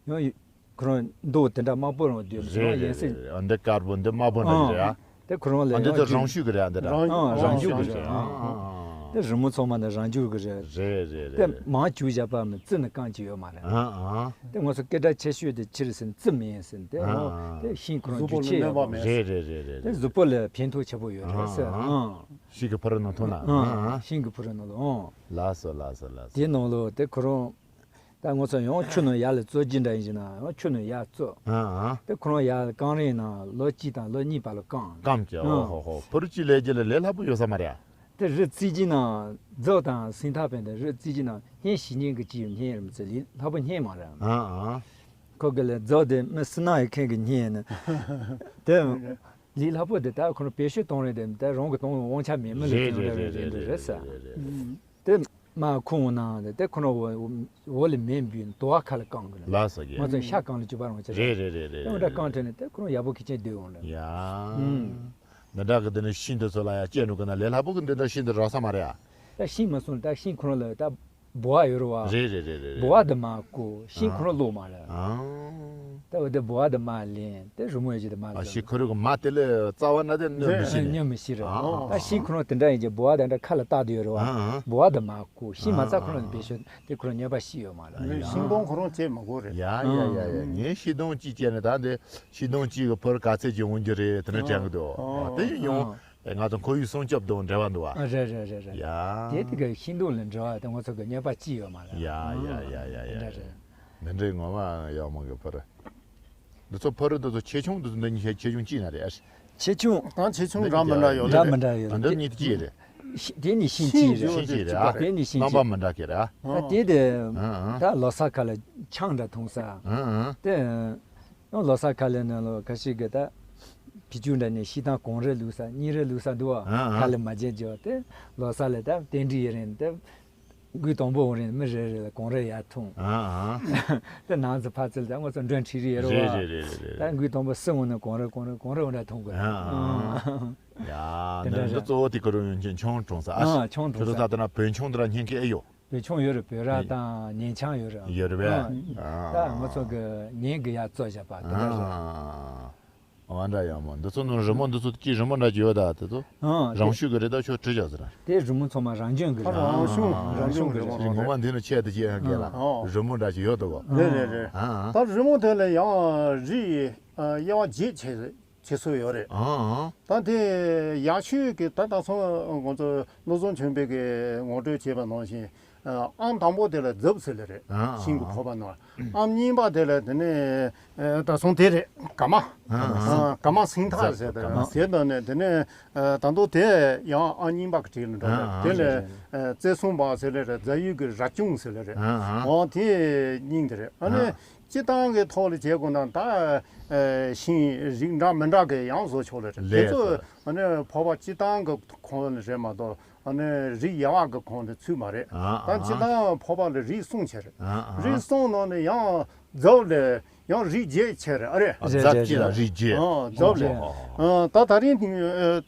ཡང་ཁོ་རང་མདོག་དེ་འདྲ་དམར་པོ་རང་འདུག་རེད་རེད་ཡིན་སྲིད། རེད། ཨ་འདི་དཀར་པོ་འདི་དམར་པོ་འདྲ་ཨང་རེད་ཨ། དེ་ཁོ་རང་ལ་ཨ་འདི་ཡང་ཚོ་རང་ཤུགས་ཀྱི་རེད་ཨ་འདི་ར། ཨང་རང་རང་ཤུགས་ཤུགས་ཀྱི་ཀྱི་རེད། རེད། ཨང་ཨང་ཨང་། དེ་རི་མོ་ཚང་མ་ནི་རང་རྒྱུད་ཀྱི་རེད། རེད་རེད་རེད། དེ་མང་བཅུག་བཞག་པ་མི་རྩི་ནི་རྐང་གཅིག་ཡོད་མ་རེད། ཨང་ཨང་། དེ་ང་ཚོ་སྐད་གྲགས་ཆེ་ཤོས་དེ་ཕྱིར་ཟིན་རྩི་མི་ཡིན་ཟིན་དེ་ཨང་ཨང་། དེ་ཤིང་ཁོ་རང་རྒྱུ་ཆེ་ཡོད་མ་རེད། རེད་རེད་རེད་རེད། དེ་གཟུགས་པོ་ལ་ཕན་ཐོགས་ཆེ་པོ་ཡོད་རེད་ཟེར། ཨང་ཨང་། ཨང་། ཤིང་གི་ཕུ་རུ་ནང་ཐོན་ན། ཨང་ཨང་། ཤིང་གི་ཕུ་རུ་ནང་ལོ་ཨང་། ལགས་སོ་ལགས་སོ་ལགས་སོ། དེའི་ནང་ལོ་དེ་ཁོ་རང་། ད་ང་ཚོ་ཡང་ཆུ་ནང་ཡར་ལ་བཙོ་རྒྱུ་འདྲ་ཡིན་ཞིག་ན་ཡང་ཆུ་ནང་ཡར་བཙོ། ཨ་ཨ། དེ་ཁོ་རང་ཡར་ལ་རྐང་རིང་ནང་ལོ་གཅིག་དང་ལོ་གཉིས་བར་ལ་རྐང་། རྐང་གི་ཨ། ཨོ་ཧོ་ཧོ། ཕུར་གཅིག་ལས་རྒྱུ་ལ་ལས་སླ་པོ་ཡོད་ས་མ་རེད་ཨ། དེ་རི་རྩི་རྒྱུ་ན་རྫོགས་དང་སེང་ཐག་པན་དེ་རི་རྩི་རྒྱུ་ན་སྙིང་ཞི་སྙིང་གི་ཅི་ཡོད་སྙིང་རིམ་ཚེ་ལས་སླ་པོ་སྙིང་མ་རེད། ཨ་ཨ། ཁོ་གི་ལས་རྫོགས་དེ་མི་སུ་ན་ཡི་མཁན་གི་སྙིང་ནི་དེ་ལས་སླ་པོ་དེ་ད་ཁོ་རང་བེད་སྤྱོད་གཏོང་རེད་དེ་ད་རང་གི་གཏོང་དབང་ཆ་མེད་མི་ལ་རེད་གཏོང་རེད་རེད་རེད་རེད་རེད་ཟེར། རེད་རེད་རེད། དེ་མ་ཁུངས་ནང་དེ་དེ་ཁོ་ན་འོ་འོ་ལི་མེན་བུན་དོ་བ་ཁ་ལ་གང་གི་ལ། ལ་ས་གི། ང་ཚོ་ཤ་གང་ལ་བཅུ་པ་རང་ཆ་རེད་རེད་རེད་རེད། དེ་འོ་འདྲ་གང་ཐོན་ནས་དེ་ཁོ་རང་ཡག་པོ་ཁི་ཆེན་སྡོད་འོང་ལ། ཡ། ཨུམ། འདི་འདྲ་གི་དེ་ནི་ཤིང་དེ་ཚོ་ལ་ཡ་སྐྱེ་འགྲོ་གི་ན་ལས་སླ་པོ་གི་འདི་འདྲ་ཤིང་དེ་རག་ས་མ་རེད་ཨ། ད་ཤིང་མ་སོང་ད་ཤིང་ཁོ་རང་ལ་ད་བོ་བ་ཡོད་རེད་བ། རེད་རེད་རེད་རེད། བོ་བ་དེ་མ་བརྐོ་ཤིང་ཁོ་རང་ལོག་མ་རེད། ཨ། ད་འོ་དེ་བོ་བ་དེ་མ་ལེན་དེ་རི་མོ་ཡོད་ཀྱི་དེ་མ་ཨ་ཟེར། ཤི་ཁུ་རུ་གི་མ་དེ་ལས་རྩ་བ་ན་དེ་གནོད་མི་ཤེས་ནས། གནོད་མི་ཤེས་རེད། ཨ། ད་ཤིང་ཁོ་རང་དེ་འདྲ་ཡིན་གྱི་བོ་བ་དེ་འདྲ་ཁ་ལ་བཏགས་དེ་ཡོད་རེད་བ། ཨ། བོ་བ་དེ་མ་བརྐོ་ཤིང་མ་རྩ་ཁོ་རང་བེད་སྤྱོད་དེ་ཁོ་རང་གནོད་པ་ཤི་ཡོད་མ་རེད། ཤིང་སྡོང་ཁོ་རང་བཅད་མི་དགོས་རེད། ཡ་ཡ་ཡ་ཡ། ཨ། ངས་ཤིང་སྡོང་གཅིག་བཅད་ནས་ད་འདི་ཤིང་སྡོང་གཅིག་གི་ཕུར་ག་ཚད་ཅིག་འོང་རྒྱུ་རེད་དེ་འདྲ་དྲན་གི་འདུག་ཨ། དེ་ཡིན་ཡང་། ཨ། ང་ཚོ་ཁོར་ཡུག་སྲུང་སྐྱོབ་དང་འབྲེལ་བ་འདུག་ཨ། རེད་རེད་རེད་རེད། ཡ། དེ་དེ་ག་ཤིང་སྡོང་ལ་འབྲེལ་བ་དེ་ང་ཚོ་གི་གནོད་པ་ཅི་ཡོད་མ་རེད། ཡ་ཡ་ཡ་ཡ་ཡ། འདྲ་རེད། འདི་འདྲའི་ངོ་མ་ཡག་མོ་གི་ཕུར། འདི་ཚོ་ཕུར་འདི་ཚོ་ཆེ་ཆུང་འདི་ཚོ་འདི་གཉིས་ཆེ་ཆུང་གཅིག་ན་རེད། ཆེ་ཆུང་། དང་ཆེ་ཆུང་འདི་འདྲ་མི་འདྲ་ཡོད་འདྲ་རེད། མི་འདྲ་ཡོད་རེད། འདི་གཉིས་གཅིག་རེད། ཤི་དེ་ནི་ཤིང་གཅིག་རེད། ཤིང་གཅིག་རེད་ཨ། དེ་ནི་ཤིང་རྣམ་པ་གཅིག་མི་འདྲ་གི་རེད་ཨ། ད་དེ་དེ་ཨ་ཨ། ད་ལོ་གསར་ཁ་ལ་ཆང་འདྲ་འཐུང་ས། ཨ་ཨ། དེ། ཡང་ལོ་གསར་ཁ་ལས་ནང་ལོ་ཁ་ཤས་ཀྱི་ད་ཕི་ཅུ་འདྲ་ནས་ཤི་དང་གོང་རེ་ལུག་ས་གཉིས་རེ་ལུག་ས་འདུག་བ། ཨ་ཨ། ཁ་ལས་མ་བརྗེད་འཇོག་དེ་ལོ་གསར་ལས་ད་རྟེན་འབྲེལ་ཡི་རིང་དེ་འགུལ་དང་པོ་འོང་རིང་མི་རེ་རེ་ལ་གོང་རེ་ཡར་འཐུང་། ཨ་ཨ། དེ་ནང་ཚོ་ཕ་ཚུལ་ད་ང་ཚོ་མགྲོན་ཁྲིད་རེ་ཡོད་རེད་བ། རེད་རེད་རེད་རེད། ད་འགུལ་དང་པོ་སུ་འོང་ན་གོང་རེ་གོང་རེ་གོང་རེ་འོང་འདྲ་འཐུང་དགོས། ཨ་ཨ། ཨ། ཡ། དེ་འདྲ་འདི་རེད། གཙོ་བོ་དེ་ཀ་རུ་ཡོང་ཆུང་འཐུང་ས་ཨ། ཨ་ཆུང་འཐུང་ཁྱོད་ཚོ་ས། ད་ལྟ་ན་བོད་ཆུང་འདི་ར་སྙིང་གི་ཨེ་ཡོད། བོད་ཆུང་ཡོད་རེད། བོད་ར་དང་ཉེ་ཆང་ཡོད་རེད། ཡོད་རེད་པས། ཨ། ཨ། ད་ང་ཚོ་གི་ཉིན་གི་ཡར་བཙོ་བཞག་པ་དེ་འདྲ་རེད། ཨ། འོ་འདྲ་ཡག་མོ། འདི་ཚོ་ནང་རི་མོ་འདི་ཚོ་ཅི་རི་མོ་འདྲ་ཅིག་ཡོད་ད་དེ་ཚོ། ཨ། རང་ཤུགས་ཀྱི་རེད་ད་ཁྱོད་བྲིས་བཞག་ཟེར། དེ་རི་མོ་ཚང་མ་རང་བྱུང་གི་རེད། རང་བྱུང་། ཨ། རང་བྱུང་གི་རི་མོ་རེད། ངོ་མ་འདི་ནི་ཆེད་དུ་ཅི་ཡང་གི་ལ། ཨ། རི་མོ་འདྲ་ཅིག་ཡོད་དོ་གོ། རེད་རེད་རེད། ཨ། ད་རི་མོ་དེ་ལ་ཡང་རིགས་དབྱེ་བ་བརྒྱད་ཆེ་བྱེད་སྲོལ་ཡོད་རེད། ཨང་ཨང་། ད་དེ་ཡག་ཤོས་ཀྱི་ད་ད་སོང་ང་ཚོ་བློ་བཟང་ཆོས་འཕེལ་གྱིས་ངོ་སྤྲོད་བྱས་པ་ནང་བཞིན། ཨང་དང་པོ་དེ་ལ་རྫབ་ཟེར་ལེ་རེད། ཨང་ཤིང་གི་ཁོག་པ་ནང་། ཨང་གཉིས་པ་དེ་ལ་དེ་ནས་ད་སོང་དེ་རེད། ག་མ། ཨང་ཨང་། ག་མ་སེང་ཐག་ཟེར་ཏེ་ག་མ། ཟེར་ད་ནས་དེ་ནས་ད་དུང་དེ་ཡང་ཨང་གཉིས་པ་གི་གྲས་ལ་འགྲོ་རེད། དེ་ལས་རྩེ་སྲུང་པ་ཟེར་ལེ་རེད། རྫ་ཡུལ་གྱི་ར་ཅུང་ཟེར་ལེ་རེད། ཨང་ཨང་། འོ་དེ་སྙིང་དེ་རེད། ཨ་ནི། སྤྱིར་བཏང་གི་ཐོག་ལ་བྱེད་དགོས་ན་ད་ཤིང་རིགས་འདྲ་མི་འདྲ་གི་ཡང་བཟོ་ཆོག་ལེ་རེད། དེ་ལས་ཚོ་ཨ་ནི་ཕོ་བ་སྤྱིར་བཏང་གི་ཁོངས་ལ་རེད་མ་གཏོགས་ཨ་ནི་རིགས་དབྱེ་བ་གི་ཁོངས་ལ་ཚུད་མ་རེད། ཨ་ད་ཨ་སྤྱིར་བཏང་ཕོ་བ་ལ་རིགས་གསུམ་བྱས་རེད། ཨ་ཨ། རིགས་གསུམ་ནང་ནས་ཡང་རྫབ་ལ་ཡང་རིགས་བརྒྱད་བྱས་རེད། ཨ་རེད། རྫབ་ཀྱི་ལ་རིགས་བརྒྱད། ཨ་རྫབ་ལ། ཨ་ད་ད་རིང་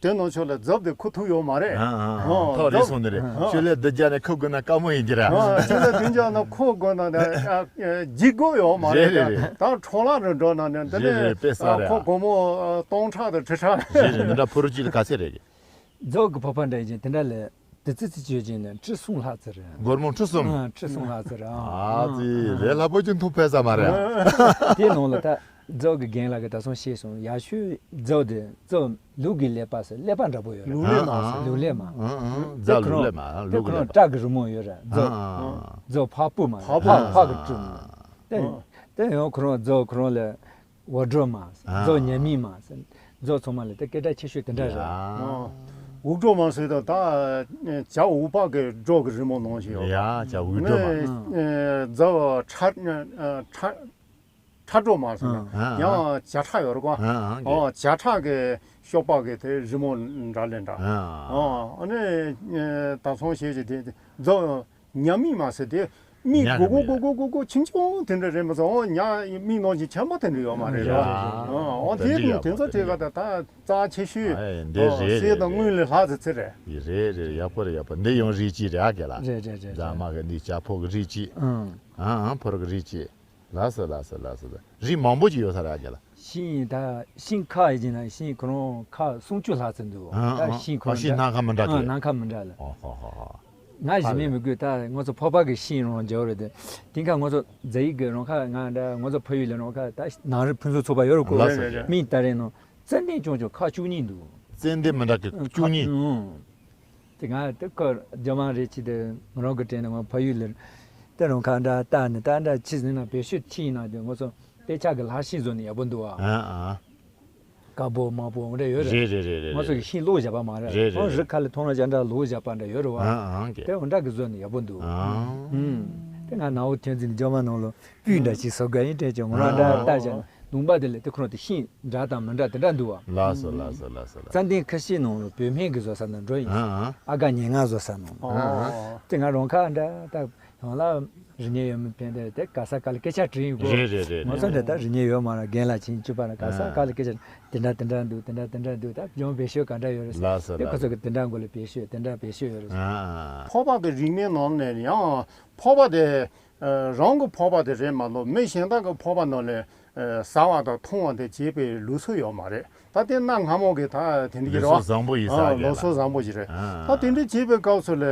དེ་ནང་ཆོས་ལ་རྫབ་དེ་ཁུ་ཐུག་ཡོད་མ་རེད། ཨ་ཨ། ཨ་ཐོག་རིགས་གསུམ་དེ་རེད། ཨ་ཤོད་ལེ་འདི་རྒྱ་ནས་ཁུ་དགོས་ན་དཀའ་མོ་ཡིན་གྱི་རེད། ཨ་ཤོད་ལེ་འདི་རྒྱ་ན་ཁུ་དགོས་ན་ནི་ཨ་ཨ་འཇིགས་དགོས་ཡོད་མ་རེད། རེད་རེད་རེད། ད་འཕྲོ་བརླག་རུ་འགྲོ་ན་ནི་འདི་རེད་རེད། ནས་དཔེ་ས་ཨ་རེད། ཁོ་སྒོར་མོ་ཨ་སྟོང་ཕྲག་དང་ཁྲི་ཕྲག་རེད། རེད་རེད། འདི་འདྲ་ཕུར་གཅིག་ལ་ག་ཚད་རེད། རྫོགས་ཀྱི་ཕོར་པ་འདྲ་ཡིན་ཅིང་དེ་འདྲ་ལས་དེ་ཙི་ཙི་ཅོ་ཅིང་ནི་ཁྲི་སུམ་ལྷག་ཙི་རེད། སྒོར་མོ་ཁྲི་སུམ། ཨ་ཁྲི་སུམ་ལྷག་ཙི་རེད། ཨ་ཙི་ལས་སླ་པོ་ཅིག་འཐུང་ཕོད་ས་མ་རེད། དེའི་ནང་ལ་ད་རྫོགས་ཀྱི་རྒན་ལགས་ཀྱིས་ད་སོང་ཤེས་སོང་། ཡག་ཤོས་རྫོགས་དེ་རྫོགས་ལུག་གི་ཀླད་པ་ཟེར་ཀླད་པ་འདྲ་པོ་ཡོད་རེད། ལུག་ཀླད་མ་ཟེར། ལུག་ཀླད་མ། ཨ་ཨ། རྫོགས་ལུག་ཀླད་མ། དེ་ལུག་ཁོ་རང་ཀླད་པ། སྐྲ་གི་རི་མོ་ཡོད་རེད། རྫོགས། ཨ་ཨ། རྫོགས་ཕག་པོ་མ་རེད། ཕག་པོ། ཕག་ཕག་གི་སྤྲུལ་མ། དེ་དེ་ཡང་ཁོ་རང་རྫོགས་ཁོ་རང་ལ། འུར་སྒྲོལ་མ། ཨ། རྫོགས་ཉ་མིག་མ་ཟེར། རྫོགས་ཚང་མ་ལ་དེ་སྐད་གྲགས་ཆེ་ཤོས་དེ་འདྲ་རེད། ཡ། འུར་སྒྲོལ་མ་ཟེར་དུས་ད་བྱ་འུག་པ་གི་སྒྲོག་གི་རི་མོ་ནང་བཞིན་ཡོད། ཡ་བྱ་འུག་སྒྲོལ་མ། ནི་ཨ་རྫོགས་ཁྲ་ཁྲ་ཁྲ་སྒྲོལ་མ་ཟེར་ན། ཨ། ཡང་བྱ་ཁྲ་ཡོད་རེད་གོ། ཨ་ཨ། ཨོ་བྱ་ཁྲ་གི་གཤོག་པ་གི་དེ་རི་མོ་འདྲ་ལས་འདྲ། ཨ། ཨོ་ཨ་ནི་ད་སོང་ཞེས་ཀྱི་དེ་རྫོགས། ཉ་མིག་མ་ཟེར་དེ་ མིག་ཉག་གི་མི་ཡ། སྒོར་སྒོར་སྒོར་སྒོར་སྒོར་ཆུང་ཆུང་དེ་འདྲ་རེད་མ་སོང་། ཨོ་ཉག་མིག་ནང་བཞིན་ཆེན་པོ་དེ་འདྲ་ཡོད་མ་རེད་ཡ། ར། ཨོ་དེ་དེ་འདྲ་ཡོད་དེ་ཚོ་པ་དེ་དེ་ག་འདྲ་ད་ད་རྩ་ཆེ་ཤོས། ཨ་འདི་ཨོ་རེད་གསེར་རེད་དང་རེད་དངུལ་ལས་ལྷག་ཙམ་ཅིག་རེད། ཡི་རེད་རེད། ཡག་པོ་རེད། ཡག་པོ། འདི་ཡང་རིགས་གཅིག་རེད། ཨ་གེ་ལ། རེད་རེད་རེད། རྫ་མ་གི་འདི་ལྕགས་ཕོར་གི་རིགས་གཅིག། ཨང་། ཨ་ཨ་ཕོར་གི་རིགས་གཅིག། ལགས་སོ་ལགས་སོ་ལགས་སོ། རིགས་མང་པོ་ཅིག་ཡོད་ས་རེད་ཨ་གེ་ལ། ཤིང་ད་ཤིང་ཁ་ཡི་ཅིག་ན་ཤིང་ཁོ་རང་ཁ་སུམ་ཅུ་ལྷག་ཙམ་འདུག། ཨ་ད་ཨ་ཤིང་ཁོ་ཨ་རང་ཤིང་འདྲ། སྣ་ཁ་མི་འདྲ་ཨ་གི། སྣ་ཁ་མི་འདྲ་ལ། ཨོ་ཧོ་ཧོ་ཧོ། ང་ཞེ་མེད་མི་དགོས། ད་ང་ཚོ་ཕོར་པ་གི་ཤིང་རང་འཇལ་རེད་དེ། དེང་ཁ་ང་ཚོ་རྫ་ཡིག་གི་རང་ཁ་ང་འདྲ་ང་ཚོ་ཕ་ཡུལ་ལ་རང་ཁ་ད་ནང་རི་ཕུན་ཚོགས་ཚོགས་པ་ཡོད་རེད་ཀོ། ལགས་སོ། མིག་ལྟ་རེད་ནོ། ཙན་དན་ཅུང་ཅུང་ཁ་བཅུ་གཉིས་འདུག། ཙན་དན་མི་འདྲ་གི་བཅུ་གཉིས། ཨང་། དེ་ང་དེ་ཁོ་རྒྱ་མ་རེ་ཆི་དེ་ང་རང་གི་དྲན་ནས་ང་ཕ་ཡུལ་ལ་དེ་རང་ཁ་འདྲ་ལྟ་ནས་ད་འདྲ་ཆི་ཟིན་ན་བེད་སྤྱོད་ཁྲིད་ཡིན་ན་དེ་ང་ཚོ་དཔེ་ཆ་གི་ལྷ་ཤིང་བཟོ་ནས་ཡག་པོ་འདུག་ཨ། ཨ་ཨ། དཀར་པོ་དམར་པོ་འོ་འདྲ་ཡོད་རེད། རེད་རེད་རེད་རེད། ང་ཚོ་གི་ཤིང་བླུགས་བཞག་པ་མ་རེད། རེད་རེད་ཨོ་རེད། རི་ཁ་ལ་མཐོང་ན་ཅང་འདྲ་བླུགས་བཞག་པ་འདྲ་ཡོད་རེད་བ། ཨ་ཨ་གེ། དེ་འོ་འདྲ་གི་བཟོ་ནས་ཡག་པོ་འདུག་ཨ། ཨ་ཨ། དེ་ང་ནའོ་ཐོན་རྫས་ནས་ཇོ་མ་ནང་ལོ། སྤུས་འདྲ་ཞིག་བཟོ་དགོས་ཡིན་དྲན་བྱུང་། ང་རང་འདྲ་ལྟ་བྱས་ན་ལུང་པ་དེ་ལ་དེ་ཁོ་རང་དེ་ཤིང་འདྲ་དང་མི་འདྲ་དེ་འདྲ་འདུག་བ། ལགས་སོ་ལགས་སོ་ལགས་སོ་ལགས། ཙན་དན་ཁ་ཤས་ནང་ལ་བོད་སྨན་གྱི་བཟོ་ས་ནང་འགྲོ་ཡིན། ཨ་ཨ། ཨ་ག་ཉེ་ང་བཟོ་ས་ནང་། ཨ་ཨ། དེ་ང་རང་ཁ་འདྲ་ད་ཡང་ལ་རི་ཉེ་ཡོད་མི་ཕན་དེ་དེ་ག་ས་ག་ལ་སྐད་ཆ་དྲིས་ཡིན་གོ། རེད་རེད་རེད་ང་ཚོ་རེད། འདྲ་ད་རི་ཉེ་ཡོད་མ་ར་རྒན་ལ་ཕྱིན་བཅུ་པ་ར་ག་ས་ག་ལ་སྐད་ཆ་དེ་འདྲ་དེ་འདྲ་འདུག་དེ་འདྲ་དེ་འདྲ་འདུག་ད་ལྗོངས་བེད་སྤྱོད་ག་འདྲ་ཡོད་རེད། ལགས་སོ་དེ་ཁོ་ལགས་ཚོ་སོ། གི་དེ་འདྲ་མགོ་ལ་བེད་སྤྱོད་དེ་འདྲ་བེད་སྤྱོད་ཡོད་རེད། ཨ་ཨ། ཕོར་པ་གི་རིག་གནས་ནང་ནས་ཡང་ཕོར་པ་དེ། ཨ་རང་གི་ཕོར་པ་དེ་རེད་མ་གཏོགས་མི་གཞན་དག་གི་ཕོར་པ་ནང་ལས་ཨ་ཟ་བ་དང་འཐུང་བ་དེ་བྱེད་པའི་ལུགས་སྲོལ་ཡོད་མ་རེད། ད་དེ་གནའ་སྔ་མོ་གི་ད་དེ་འདྲ་གི་རེད་བ། ལུགས་སྲོལ་བཟང་པོ་ཡིན་ས་ཨ་རེད་ལ། ལུགས་སྲོལ་བཟང་པོ་ཞིག་རེད། ཨ་ད་དེ་འདྲ་བྱེད་པའི་སྐབས་སུ་ལས་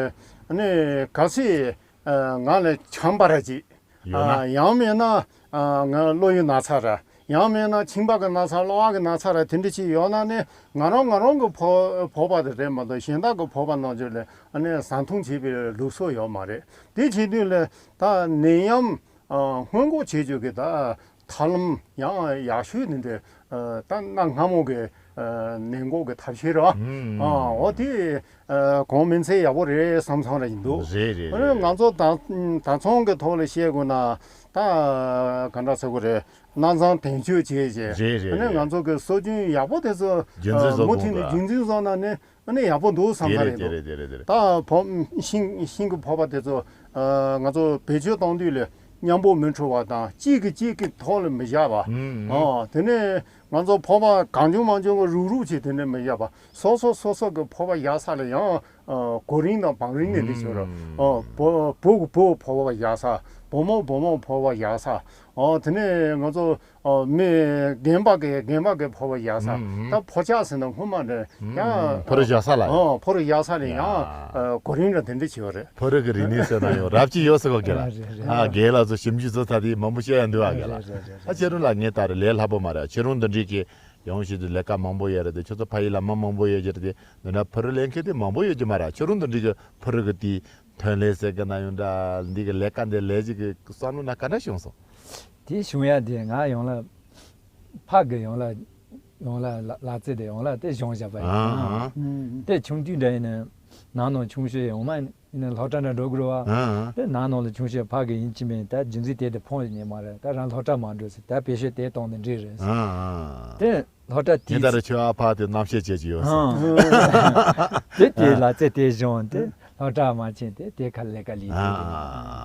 ཨ་ནི་གལ་སྲིད་ཨ་ང་ལ་ཆམ་པ་ར་ཅིག་ཡོད་ན། ཨ་ཡང་མིན་ན་ཨ་ང་བློ་ཡི་ན་ཚ་ར་ཡང་མིན་ན་མཆིན་པ་གི་ན་ཚ་གློ་བ་གི་ན་ཚ་ར་དེ་འདྲ་ཅིག་ཡོད་ན་ནི་ང་རང་ང་རང་གི་ཕོ་ཕོར་པ་དེ་རེད་མ་གཏོགས་གཞན་དག་གི་ཕོར་པ་ནང་ཅིག་ལས་ཨ་ནི་ཟ་འཐུང་བྱེད་པའི་ལུགས་སྲོལ་ཡོད་མ་རེད། དེ་བྱེད་དུས་ལ་ད་ནད་ཡམས་ཨ་སྔོན་འགོག་བྱེད་རྒྱུ་གི་ད་ཐབས་ལམ་ཡང་ཡག་ཤོས་དེ་འདྲ་ཨ་ད་གནའ་སྔ་མོ་གི་ཨ་ནད་འགོག་གི་ཐབས་ཤེས་རེད་བ། ཨ་འོ་དེ་ཨ་གོང་སྨན་རྫས་ཡག་པོ་རེད་བསམ་བསམ་ར་ཡིན་འདུག། རེད་རེད་ཨ་ནི་རེད། ང་ཚོ་ད་ད་ཚོང་གི་ཐོག་ལ་བཤད་དགོས་ན་ད་ག་འདྲ་ཟེར་དགོས་རེད། གནའ་རྫས་དེང་སྤྱོད་བྱས་བྱས། རེད་རེད་ཨ་ནི་རེད། ང་ཚོ་གི་སྲོལ་རྒྱུན་ཡག་པོ་དེ་ཚོ་རྒྱུན་འཛིན་ཨ་བཟོ་མུ་མཐུད་དགོས་ནས་འདུག་རྒྱུན་འཛིན་བཟོ་ན་ནི་ཨ་ནི་ཡག་པོ་འདུག་བསམ་དེ་ས་རེད་རེད་དེ་འདུག། རེད་དེ་རེད་དེ་རེད། ད་ཕོ་ཤིང་ཤིང་གི་ཕོར་པ་དེ་ཚོ་ཨ་ང་ཚོ་བེད་སྤྱོད་གཏོང་དུས་ལ་མཉམ་པོ་མི་འཁྲུག་པ་དང་གཅིག་གིས་གཅིག་གི་ཐོག་ལ་མི་བཞག་པ། ཨ་དེ་ནས་ང་ཚོ་ཕོར་པ་གང་བྱུང་མང་བྱུང་གི་རུག་རུག་བྱས་དེ་འདྲ་མི་བཞག་པ། སོ་སོ་སོ་སོ་གི་ཕོར་པ་བཞག་ས་ལ་ཡང་ཨ་གོ་རིམ་དང་བང་རིམ་ནས་འདི་ཞོར་ཨ་བུ་བུ་གི་བུ་ཕོར་པ་བཞག་ས། བུ་མོ་བུ་མོ་ཕོར་པ་བཞག་ས། ཨ་དེ་ནས་ང་ཚོ་ཨ་མི་རྒན་པ་གི་རྒན་པ་གི་ཕོར་པ་བཞག་ས། ད་ཕོ་ཆས་ཟེར་ན་སྔོན་མ་འདྲ་ཡང་ཕོར་པ་བཞག་ས་ལ་ཨ་ཕོར་པ་བཞག་ས་ལ་ཡང་ཨ་གོ་རིམ་ར་དེ་འདྲ་བྱེད་པ་རེད། ཕོ་རིགས་ཀྱི་རིག་གནས་ཟེར་ན་ཡང་རབ་ཅིག་ཡོད་ཟེར་གོ་གི་ལ། རེད་རེད། ཨ་རྒན་ལགས་ཚོ་ཞིབ་འཇུག་ཚོ་ད་དེ་མང་པོ་བཤད་ཡ་འདུག་ཨ་གི་ལ། རེད་རེད་རེད། ཨ་ཁྱེད་རང་ལ་ངས་ད་རེ་ལས་སླ་པོ་མ་རེད། ཁྱེད་རང་འདི་འདྲའི་གི་ཡང་ཞིག་ཏུ་ལས་ཀ་མང་པོ་ཡོད་རེད་དེ། ཁྱོད་ཚོ་ཕ་ཡུལ་ལ་མི་མང་པོ་ཡོད་ཀྱི་རེད་དེ། འདི་འདྲ་ཕོ་རིགས་ལེན་མཁན་དེ་མང་པོ་ཡོད་ཀྱི་མ་རེད། ཁྱོད་རང་འདི་འདྲའི་གི་ཕོ་རིགས་གི་དེ་ཐོན་ལས་ཟེར་གི་ན་ཡང་འདྲ་འདི་གི་ལས་ཀ་འདི་ལས་ཅིག་གི་བསམ་བློ་ན་ག་འདྲ་བྱུང་སོང་། དེ་བྱུང་ཡ་དེ་ང་ཡང་ལ་ཕ་གི་ཡང་ལ་ཡང་ལ་ལ་ལ་རྩེ་དེ་ཡང་ལ་དེ་བྱུང་བཞག་པ་ཡིན། ཨ་ཨ། དེ་ཆུང་དུས་འདྲ་ཡིན་ན་ནང་ནང་ཆུང་ཤོས་ཡང་མ་ཡིན་ན་སློབ་གྲྭ་འདྲ་འགྲོ་དགོས་རེད་བ། ཨ་ཨ། དེ་ནང་ནང་ལ་ཆུང་ཤོས་ཕ་གི་ཡིན་གཅིག་མིན་ད་རྒྱུ་མཚན་དེ་དེ་ཕོངས་ཡིན་ནི་མ་རེད། ད་རང་སློབ་གྲྭ་མ་འགྲོ་ཟེར་ད་བེད་སྤྱོད་དེ་གཏོང་ནས་འགྲིག་རེད། ཨ་ཨ། དེ་སློབ་གྲྭ་དེ་དེ་ལྟར་ཁྱོད་ཨ་ཕ་དེ་རྣམ་ཤེས་བྱེད་ཀྱི་ཡོད་ཨ་སོང་། དེ་དེ་ཨ་ལ་ཚེ་དེ་བྱུང་དེ་སློབ་གྲྭ་མ་ཕྱིན་དེ་དེ་ཁ་ལས་ཀ་ལས་ཨ་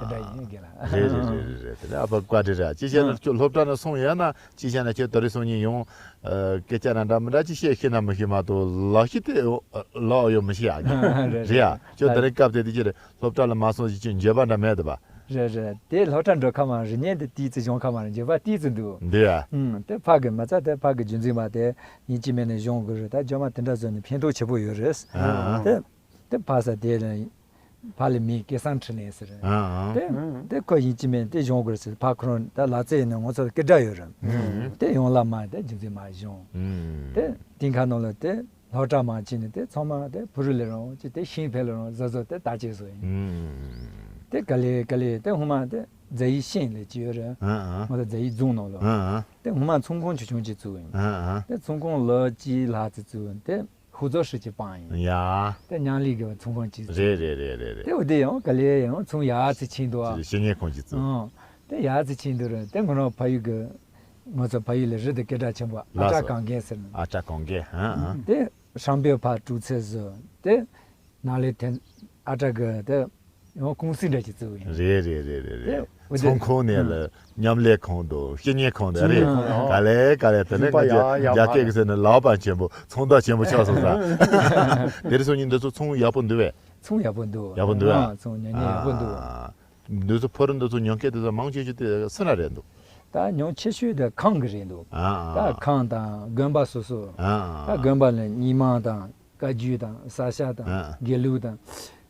དེ་དེ་འདྲ་ཡིན་གི་ལ། རེད་རེད་རེད་རེད་རེད། དེ་ལ་ཨ་ཕ་བཀའ་དྲིན་རེད། ཅི་བྱས་ན་ཨ་ཁྱོད་སློབ་གྲྭ་ནས་སོང་ཡ་ན། ཅི་བྱས་ན་ཁྱོད་དེ་རིང་སང་ཉིན་ཡང་ཨ་སྐད་ཆ་ན་འདྲ་མི་འདྲ་ཅི་བཤད་ཤེས་ན་མི་ཤེས་མ་གཏོགས་ལག་ཤེས་དེ་ལག་ཡོད་མི་ཤེས་ཨ་གི། རེད་རེད་ཡ། ཁྱོད་དེ་རིང་སྐབས་དེ་དེ་ཅི་རེད། སློབ་གྲྭ་ལ་མ་སོང་ཞིག་ཅིག་འགྱོད་པ་འདྲ་མེད་དོ་བ། རེད་རེད། དེ་སློབ་གྲྭ་འགྲོ་ཁ་མ་རེད། ཉན་དེ་ཏིས་ཙི་གཞོན་ཁ་མ་རེད། འགྱོད་པ་ཏིས་ཙི་འདུག། འདི་ཡ། ཨུམ། དེ་ཕ་གི་མ་རྩ་དེ་ཕ་གི་རྒྱུན་འཛིན་པ་དེ་ཡིན་གཅིག་མིན་ནས་གཞོན་དགོས་རེད། ད་རྒྱུ་མ་དེ་འདྲ་བཟོས་ནས་ཕན་ཐོགས་ཆེ་པོ་ཡོད་རེད། ཨ་ཨ། དེ་དེ་ཕ་ས་དེ་ལ་ཕ་ལ་མི་སྐལ་བཟང་འཕྲིན་ལས་ཟེར། ཨ་ཨ། དེ་དེ་ཁོ་ཡིན་གཅིག་མིན་དེ་གཞོན་དགོས་རེད་ཟེར། ཕ་ཁོ་རང་ད་ལ་རྩེ་ཡིན་ན་ང་ཚོ་སྐད་གྲགས་ཡོད་རེད། ཨུམ། དེ་ཡོང་ལ་མ་དེ་རྒྱུན་འཛིན་མ་གཞོན། ཨུམ། དེ་དེང་ཁ་ནང་ལ་དེ། སློབ་གྲྭ་མ་ཕྱིན་ནས་དེ་ཚང་མ་དེ་ཕུ་རུ་ལས་རང་ཅི་དེ་ཤིང་ཕེ་ལ་རང་བཟོ་བཟོ་དེ་ལྟ་ཅེས་བཟོ་ཡིན། ཨུམ། དེ་ག་ལེ་ག་ལེ་དེ་སྔོན་མ་དེ་རྫ་ཡི་ཤིང་ལས་ཅི་ཡོད་རེད། ཨ་ཨ། ང་ཚོ་རྫ་ཡི་རྫོང་ནང་ལ། ཨ་ཨ། དེ་སྔོན་མ་ཚོང་ཁང་ཆུང་ཆུང་ཅིག་བཙུགས་ཡིན། ཨ་ཨ། དེ་ཚོང་ཁང་ལོ་གཅིག་ལྷག་ཙམ་བཙུགས་ཡིན། དེ་ཧུ་ཛོ་ཧྲི་ཅིག་སྤངས་ཡིན། ཡ། དེ་མཉམ་ལས་ཀྱི་ཚོང་ཁང་ཅིག་བཙུགས། རེད་རེད་རེད་རེད་རེད། དེ་འོ་དེ་ཡང་ག་ལེ་ཡང་ཚོང་ཡག་ཙམ་ཕྱིན་འདུག་ཨ། ཅིག་བཤེས་གཉེན་ཁང་ཅིག་བཙུགས། ཨང་། དེ་ཡག་ཙམ་ཕྱིན་འདུག་རེད། དེ་ང་རང་ཕ་ཡུལ་གི་ང་ཚོ་ཕ་ཡུལ་ལ་རི་དེ་སྐད་གྲགས་ཆེན་པོ་ཨ་ལགས་སོ། ཀྲ་གངས་རྒྱན་ཟེར་ནི། ཨ་ཀྲ་གངས་རྒྱན། ཧ་ཧ། དེ་ཧྲང་པའི་ཕ་དྲུག་ཚེ་བཟོ། དེ་ནཱ་ལས་ཐེན་ཨ་ཀྲ་གི་དེ་ ཡང་ཀུང་སི་འདྲ་ཅིག་བཙུགས་ཡིན། རེད་རེད་རེད་རེད་རེད། དེ་འོ་དེ་ཚོང་ཁང་ནས་ལ་མཉམ་ལས་ཁང་དང་བཤེས་གཉེན་ཁང་དང་རེད། བཤེས་གཉེན་ཁང་། ག་ལེ་ག་ལེ། དེ་ནས་རིམ་པ་ང་ཚོ་ཡར་ཡར་རྒྱ་སྐད་ཀྱི་ཟེར་ན་ལའོ་པན་ཆེན་པོ། ཚོང་བདག་ཆེན་པོ་ཆགས་སོང་ས། དེ་རིང་སང་ཉིན་འདི་ཚོ་ཚོང་ཡག་པོ་འདུག་བས། ཚོང་ཡག་པོ་འདུག། ཡག་པོ་འདུག་བས། ཨ། ཚོང་ཉོ་ཉོ་ཡག་པོ་འདུག། ཨ། འདི་ཚོ་ཕོ་རོག་འདི་ཚོ་ཉོ་མཁན་དེ་ཚོ་མང་ཆེ་ཤོས་དེ་སུ་ན་རེད་འདུག། ད་ཉུང་ཆེ་ཤོས་དེ་ཁང་གི་རེད་འདུག། ཨ། ད་ཨ། ཁང་དང་དགོན་པ་སོ་སོ། ཨ། ཨ། ད་དགོན་པ་ལ་ཉི་མ་དང་བཀའ་བརྒྱུད་དང་ས་སྐྱ་དང་ཨ། དགེ་ལུགས་དང་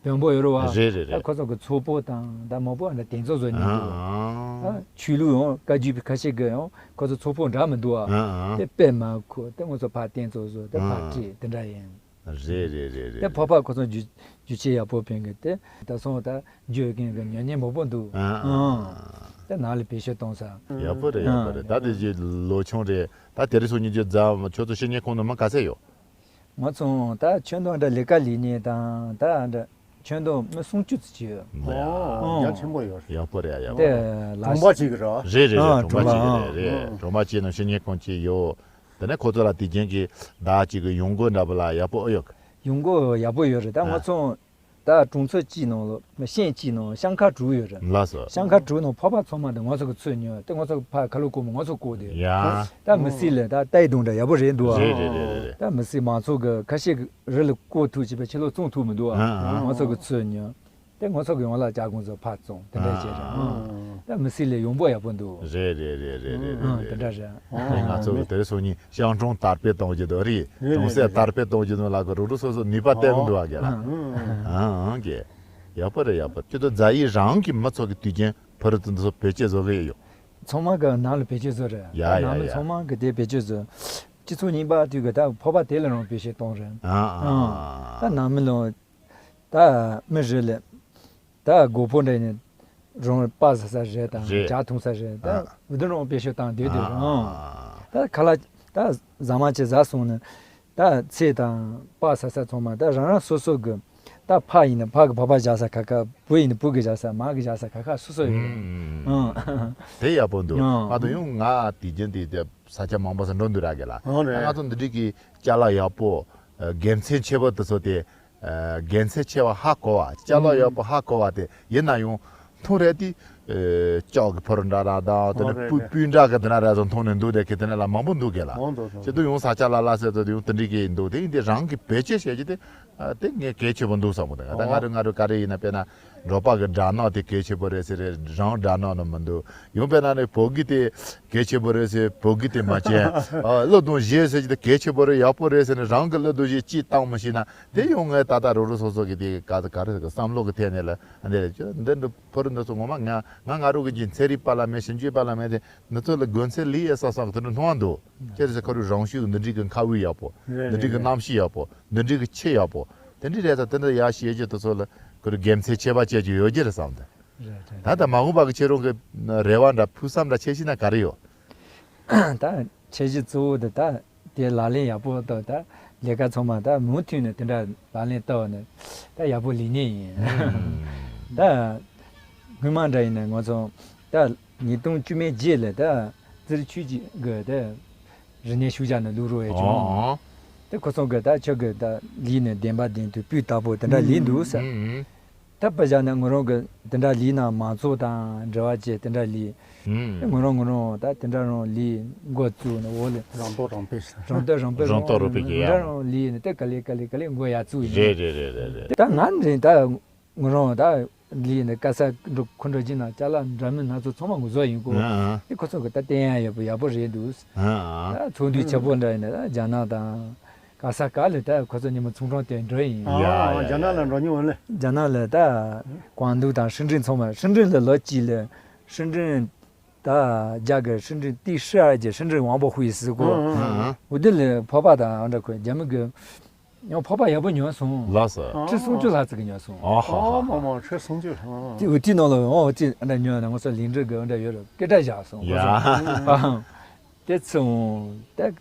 བོན་པོ་ཡོད་རེད་བ། རེད་རེད་ད་རེད། ཁོ་ཚོ་གི་ཚོགས་ཕོགས་དང་ད་མོ་པོ་ཨ་འདྲ་དེ་ཚོ་བཟོ་ཉན་འདུག། ཨ། ཨ། ད་ཆོས་ལུགས་ཡང་བཀའ་བརྒྱུད་པའི་ཁ་ཤས་ཀྱི་ཡང་ཁོ་ཚོ་ཚོགས་ཕོགས་འདྲ་མི་འདུག་ཨ། ཨ། ཨ། དེ་དཔེ་མ་ཁོ་དེ་ང་ཚོ་ཕར་བསྟན་ཚོགས་བཟོ། དེ་ཕར་ཨ། ཁྲིད་དེ་འདྲ་ཡིན། རེད་རེད་རེད་རེད། དེ་ཕོར་པ་ཁོ་ཚོ་རྒྱུ་རྒྱུ་ཆས་ཡག་པོ་ཕན་གི། དེ་ད་སོང་ད་རྒྱུ་མཁན་གི་ཉོ་ཉན་མང་པོ་འདུག། ཨ། ཨ། དེ་ནང་ལ་བེད་སྤྱོད་གཏོང་ས། ཡག་པོ་རེད། ཡག་པོ་རེད། ཨ། ད་དེ་རྗེས་ལོ་ཆུང་རེད། ད་དེ་རིང་སང་ཉིན་རྒྱུ་རྫ་ཁྱོད་ཚོ་བཤེས་གཉེན་ཁང་ནང་མི་ག་ཚད་ཡོད། ང་ཚོ་ད་ཁྱོན་བསྡོམས་འདྲ་ལས་ཀ་ལས་ཉན་དང་ད་འདྲ་ཁྱོན་བསྡོམས་མི་སུམ་ཅུ་ཙམ་ཅིག་ཡོད། ཨོ། ཨོ། ཡ་ཆེན་པོ་ཡོད། ཡག་པོ་རེད། ཡག་པོ་དེ་རེད། ལ་གྲོང་པ་གཅིག་གི་ར། རེད་རེད་རེད། ཨ། གྲོང་པ་གྲོང་པ། གཅིག་གི་རེད། རེད། ཨ། གྲོང་པ་གཅིག་ནང་བཤེས་གཉེན་ཁང་གཅིག་ཡོད། དེ་ནས་ཁོ་ཚོ་ལ་དུས་རྒྱུན་གྱི་བདག་ཅིག་གི་ཡོང་སྒོ་འདྲ་པོ་ལ་ཡག་པོ་ཨེ་ཡོད། ཡོང་སྒོ་ཡག་པོ་ཡོད་རེད། ད་ང་ཚོ་ད་གྲོང་ཚོ་གཅིག་ནང་ལ་ཤན་གཅིག་ནང་ཤང་ཁ་དྲུག་ཡོད་རེད། ལགས་སོ། ཤང་ཁ་དྲུག་ནང་ཕོར་པ་ཚང་མ་དེ་ང་ཚོ་གི་ཚུར་ཉོས། དེ་ང་ཚོ་གི་ཕར་ཁ་ལོ་བསྐོར་མོ་ང་ཚོ་བསྐོར་དེ། ཡ། ད་མི་སེར་ལ་ད་ལྟ་ཡི་དུང་འདྲ་ཡག་པོ་རེད་འདུག་ཨ། རེད་རེད་རེད་རེད། ད་མི་སེར་མང་ཚོགས་གི་ཁ་ཤས་གི་རི་ལ་བསྐོར་ཐུབ་ཅེས་པའི་ཕྱི་ལོགས་བཙོང་ཐུབ་མི་འདུག་ཨ། ཨ། ཨ། ང་ཚོ་གི་ཚུར་ཉོས། དེ་ང་ཚོ་གི་ཡོང་ལ་ལྕགས་ཀོང་ཚོ་ཕར་བཙོང་དེ་འདྲ་བྱས་རེད། ཨ། ཨ། ད་མི་སེར་ལ་ཡོང་འབབ་ཡག་པོ་འདུག། རེད་རེད་རེད་རེད་རེད། ཨ། རེད་དེ་འདྲ་རེད། རེད། ཨ། ང་ཚོ་གི་དེ་རིང་སང་ཉིན་ཤང་གྲོང་དར་སྤེལ་གཏོང་གི་འདུག་རེད། རེད་གྲོང་གསེབ་རེད་དར་སྤེལ་གཏོང་གི་འདུག་ལ་གི་རོགས་རོགས་སོ་སོ་ནུས་པ་སྟེར་གི་འདུག་ཨ་ག་ལ། ཨ། ཨ། ཨ་གི། ཡག་པོ་རེད། ཡག་པོ། ཁྱོད་ཚོ་རྫ་ཡུལ་རང་གི་མི་ཚོ་གི་དུས་རྒྱུན་ཕུ་རུ་དེ་ཚོ་བེད་སྤྱོད་བཟོ་གི་ཡོད། ཚང་མ་གི་ནང་ལ་བེད་སྤྱོད་བཟོ་རེད། ཡ་ཡ་ཡ། ནང་མི་ཚང་མ་གི་དེ་བེད་སྤྱོད་བཟོ། སྤྱི་ཚོགས་རྙིང་པ་དུས་གི་ད་ཕོར་པ་དེ་ལ་རང་བེད་སྤྱོད་གཏོང་རེད། ཨ། ཨ། ཨ། ད་ནང་མི་ལོ། ད་མི་རེ་ལ་ད་སྒོར་ཕོར་འདྲ་ཡིན་རང་པ་ཟ་ས་རེད་དང་རེད། ཇ་འཐུང་ས་རེད། ད་ཨ། འུ་དུ་རང་བེད་སྤྱོད་བཏང་བསྡད་དུས་རང་། ཨ། ད་ཁ་ལག་ད་ཟ་མ་བཅས་ཟ་སོང་ནས་ད་ཚེ་དང་པ་ཟ་ས་ཚང་མ་ད་རང་རང་སོ་སོ་གི། ད་ཕ་ཡིན་ན་ཕ་གི་ཕོར་པ་བཞག་ས་ཁ་ཁ། བུ་ཡིན་ན་བུ་གི་བཞག་ས། མ་གི་བཞག་ས་ཁ་ཁ་སོ་སོ་ཡོད། ཨང་། དེ་ཡག་པོ་འདུག། ཨང་། ང་ཚོ་ཡང་ང་དུས་རྒྱུན་དེ་དེ་ས་ཆ་མང་པོ་སར་འགྲོ་འདུག་ར་གི་ལ། ཨང་། རེད། ང་ཚོ་འདི་འདྲའི་གི་ཅ་ལག་ཡག་པོ། ཨ། དགེ་མཚན་ཆེ་བོ་དེ་ཚོ་དེ། ཨ། དགེ་མཚན་ཆེ་བ་ཧ་གོ་བ། ཅ་ལག་ཡག་པོ་ཧ་གོ་བ་དེ་ཡིན་ན་ཡང་མཐོང་རེད་དེ། ཨེ། ལྕགས་ཀྱི་ཕོར་འདྲ་ར་དང་དེ་ནས་སྤུས་སྤུས་འདྲ་གི་དེ་འདྲ་ར་ཚོ་མཐོང་ནས་འདུག་དེ་གི་དེ་འདྲ་ལ་མང་པོ་འདུག་གི་ལ། ཨང་། འདུག་འདུག། ཁྱེད་ཚོ་ཡང་ས་ཆ་ལ་ལ་ཟེར་ཚོ་ཡང་དེ་འདྲའི་གི་འདུག། དེ་ཡིན་དེ་རང་གི་བེད་སྤྱོད་བྱེད་རྒྱུ་དེ། ཨ། དེ་ངས་གལ་ཆེ་བོ་འདུག་བསམ་གི་འདུག། ད་ང་རུ་ང་རུ་ག་རེ་ཡིན་ན་དཔེར་ན་འབྲོག་པ་གི་སྦྲ་ནག་དེ་གལ་ཆེ་བོ་རེད་ཟེར་རེད། རང་སྦྲ་ནག་ནི་མི་འདུག། ཡང་དཔེར་ན་ནི་བོད་གི་དེ་གལ་ཆེ་བོ་རེད་ཟེར། བོད་གི་དེ་མ་བྱས། ཨ། བློས་གཏོང་བཞེས་ཟེར་གྱི་དེ་གལ་ཆེ་བོ་རེད། ཡག་པོ་རེད་ཟེར་ནས་རང་གི་བློས་གཏོང་བཞེས་ཅིག་བཏང་མི་ཤེས་ན། དེ་ཡང་ངས་ད་ལྟ་རོགས་རོགས་སོ་སོ་གི་དེ་ག་ག་རེ་ཟེར་གི་བསམ་བློ་གི་ཐད་ནས་ལ་འདི་རེད། ཅོ་འདི་འདི་ཕོ་རུ་འདི་ཚོ་ངོ་མ་ང་ང་ང་རུ་གི་ཅིག་ཚན་རིག་པ་ལ་མེད། ཞིབ་འཇུག་པ་ལ་མེད་དེ། འདི་ཚོ་ལ་དགོས་ཚད་ལས་ཡས་ས་སང་དེ་འདྲ་མཐོང་བ་འདུག། ཅི་རེད་ཟེར་ཁ་རུ་རང་ཤུགས་འདི་འདྲའི་གི་མཁའ་དབུགས་ཡག་པོ། རེད། འདི་འདྲའི་གི། རེད། རེད། གནམ་གཤིས་ཡག་པོ། འདི་འདྲའི་གི་ཆུ་ཡག་པོ། དེ་འདྲའི་རེད་ད། དེ་འདྲ་ཡག་ཤེས་རྒྱུ་དེ་ཚོ་ལ་ཁོ་རུ་དགེ་མཚན་ཆེ་བ་བྱེད་རྒྱུ་ཡོད་རྒྱུ་རེད་བསམ་སྟེ། རེད་རེད། ད་ལྟ་མ་འོངས་པ་གི་ཁྱེད་རང་གི་རེ་བ་འདྲ་ཕུགས་བསམ་འདྲ་ཆེ་ཤེས་ན་ག་རེ་ཡོད། ད་ཆེ་ཤེས་གཙོ་བོ་དེ་ད་དེ་ལག་ལེན་ཡག་པོ་བསྟར། ད་ལས་ཀ་ཚང་མ་ད་མུ་མཐུད་ནས་དེ་འདྲ་ལག་ལེན་བསྟར་བ་ནི་ད་ཡག་པོ་ལས་ངེས་ཡིན། ད་སྔོན་མ་འདྲ་ཡིན་ན་ང་ཚོ་ད་ཉིས་སྟོང་བཅུ་མེད་བརྒྱད་ལ་ད་རྫིར་ཆོས་ཀྱི་གི་ད་རིག་གནས་ཤུལ་བཞག་ནས་ལུག་རོ་ཡས་བྱུང་། ཨོ། དེ་ཁོ་ཚོ་གི་ད་ཁྱོད་གི་ད་ལུག་ནི་བདེན་པ་བདེན་དུ་སྤུས་དག་པོ་དེ་འདྲ་ལུག་འདུག་ཟེར། ཨུམ། ད་དཔེ་བཞག་ན་ང་རང་གི་དེ་འདྲ་ལུག་ན་མང་ཚོགས་དང་འབྲེལ་བ་བྱས་དེ་འདྲ་ལུག། ཨུམ། ང་རང་ང་རང་ད་དེ་འདྲ་རང་ལུག་འགོ་བཙུགས་ནས་འོག་ལ། རང་དོགས་རང་སྤེལ། རང་དོགས་རང་སྤེལ། རང་དོགས་རང་སྤེལ་གྱི་ཡ། རང་རང་ལུག་ནི་དེ་ག་ལེ་ག་ལེ་ག་ལེ་འགོ་ཡར་བཙུགས་ཡིན། རེད་རེད་རེད་རེད་རེད། ད་ང་འདྲ་ད། ང་རང་ད་ལུག་ནི་ག་ས་འགྲོ་ཁོ་འགྲོ་གྱི་ན་ཅ་ལག་འདྲ་མིན་སྣ་ཚོགས་ཚང་མ་ངོ་བཟོ་ཡིན་གོ། ཨ་ཨ། དེ་ཁོ་ཚོ་གི་ད་བསྟན་ཡ་ཡོད་པོ་ཡག་པོ་རེད་འདུག། ཨ་ཨ། ད་ཚོགས་འདུ་ཆེ་པོ་འདྲ་ཡིན་ན་ད་རྒྱ་ནག་དང་ག་ས་ག་ལ་ད་ཁོ་ཚོ་ཉི་མ་ཚོང་ཁང་དེ་འགྲོ་ཡིན། ཡ་ཡ་ཡ། རྒྱ་ནག་ལ་འགྲོ་མྱོང་ལེ། རྒྱ་ནག་ལ་ད་ཀོང་ཏུང་དང་ཧྲིན་ཀྲིན་ཚང་མ། ཧྲིན་ཀྲིན་ལ་ལོ་གཅིག་ལ་ཧྲིན་ཀྲིན། ད་རྒྱ་གི་ཧྲིན་ཀྲིན་ཏི་ཧྲི་ཨར་གྱི་ཧྲིན་ཀྲིན་དབང་པོ་ཧུའེ་ཟེར་གོ། ཨ་ཨ། འོ་དེ་ལ་ཕོར་པ་དང་འདྲ་ཁོ་རྒྱ་མི་གི་ཡང་ཕོར་པ་ཡག་པོ་ཉོས་སོང་། ལགས་སོ། ཁྲི་སུམ་ཅུ་ལྷག་ཙམ་གྱི་ཉོས་སོང་། ཨ་ཧ་ཧ། ཨ་མ་མ། ཁྲི་སུམ་ཅུ། ཨ། དེ་འོ་དེ་ནང་ལ་འོ་དེ་འདྲ་ཉོས་ན་ང་ཚོ་ལིང་ཀྲི་གི་འདྲ་ཡོད་རེད། སྐད་གྲགས་བཞག་སོང་། ཡ། ཨ། དེ་ཚོ་དེ།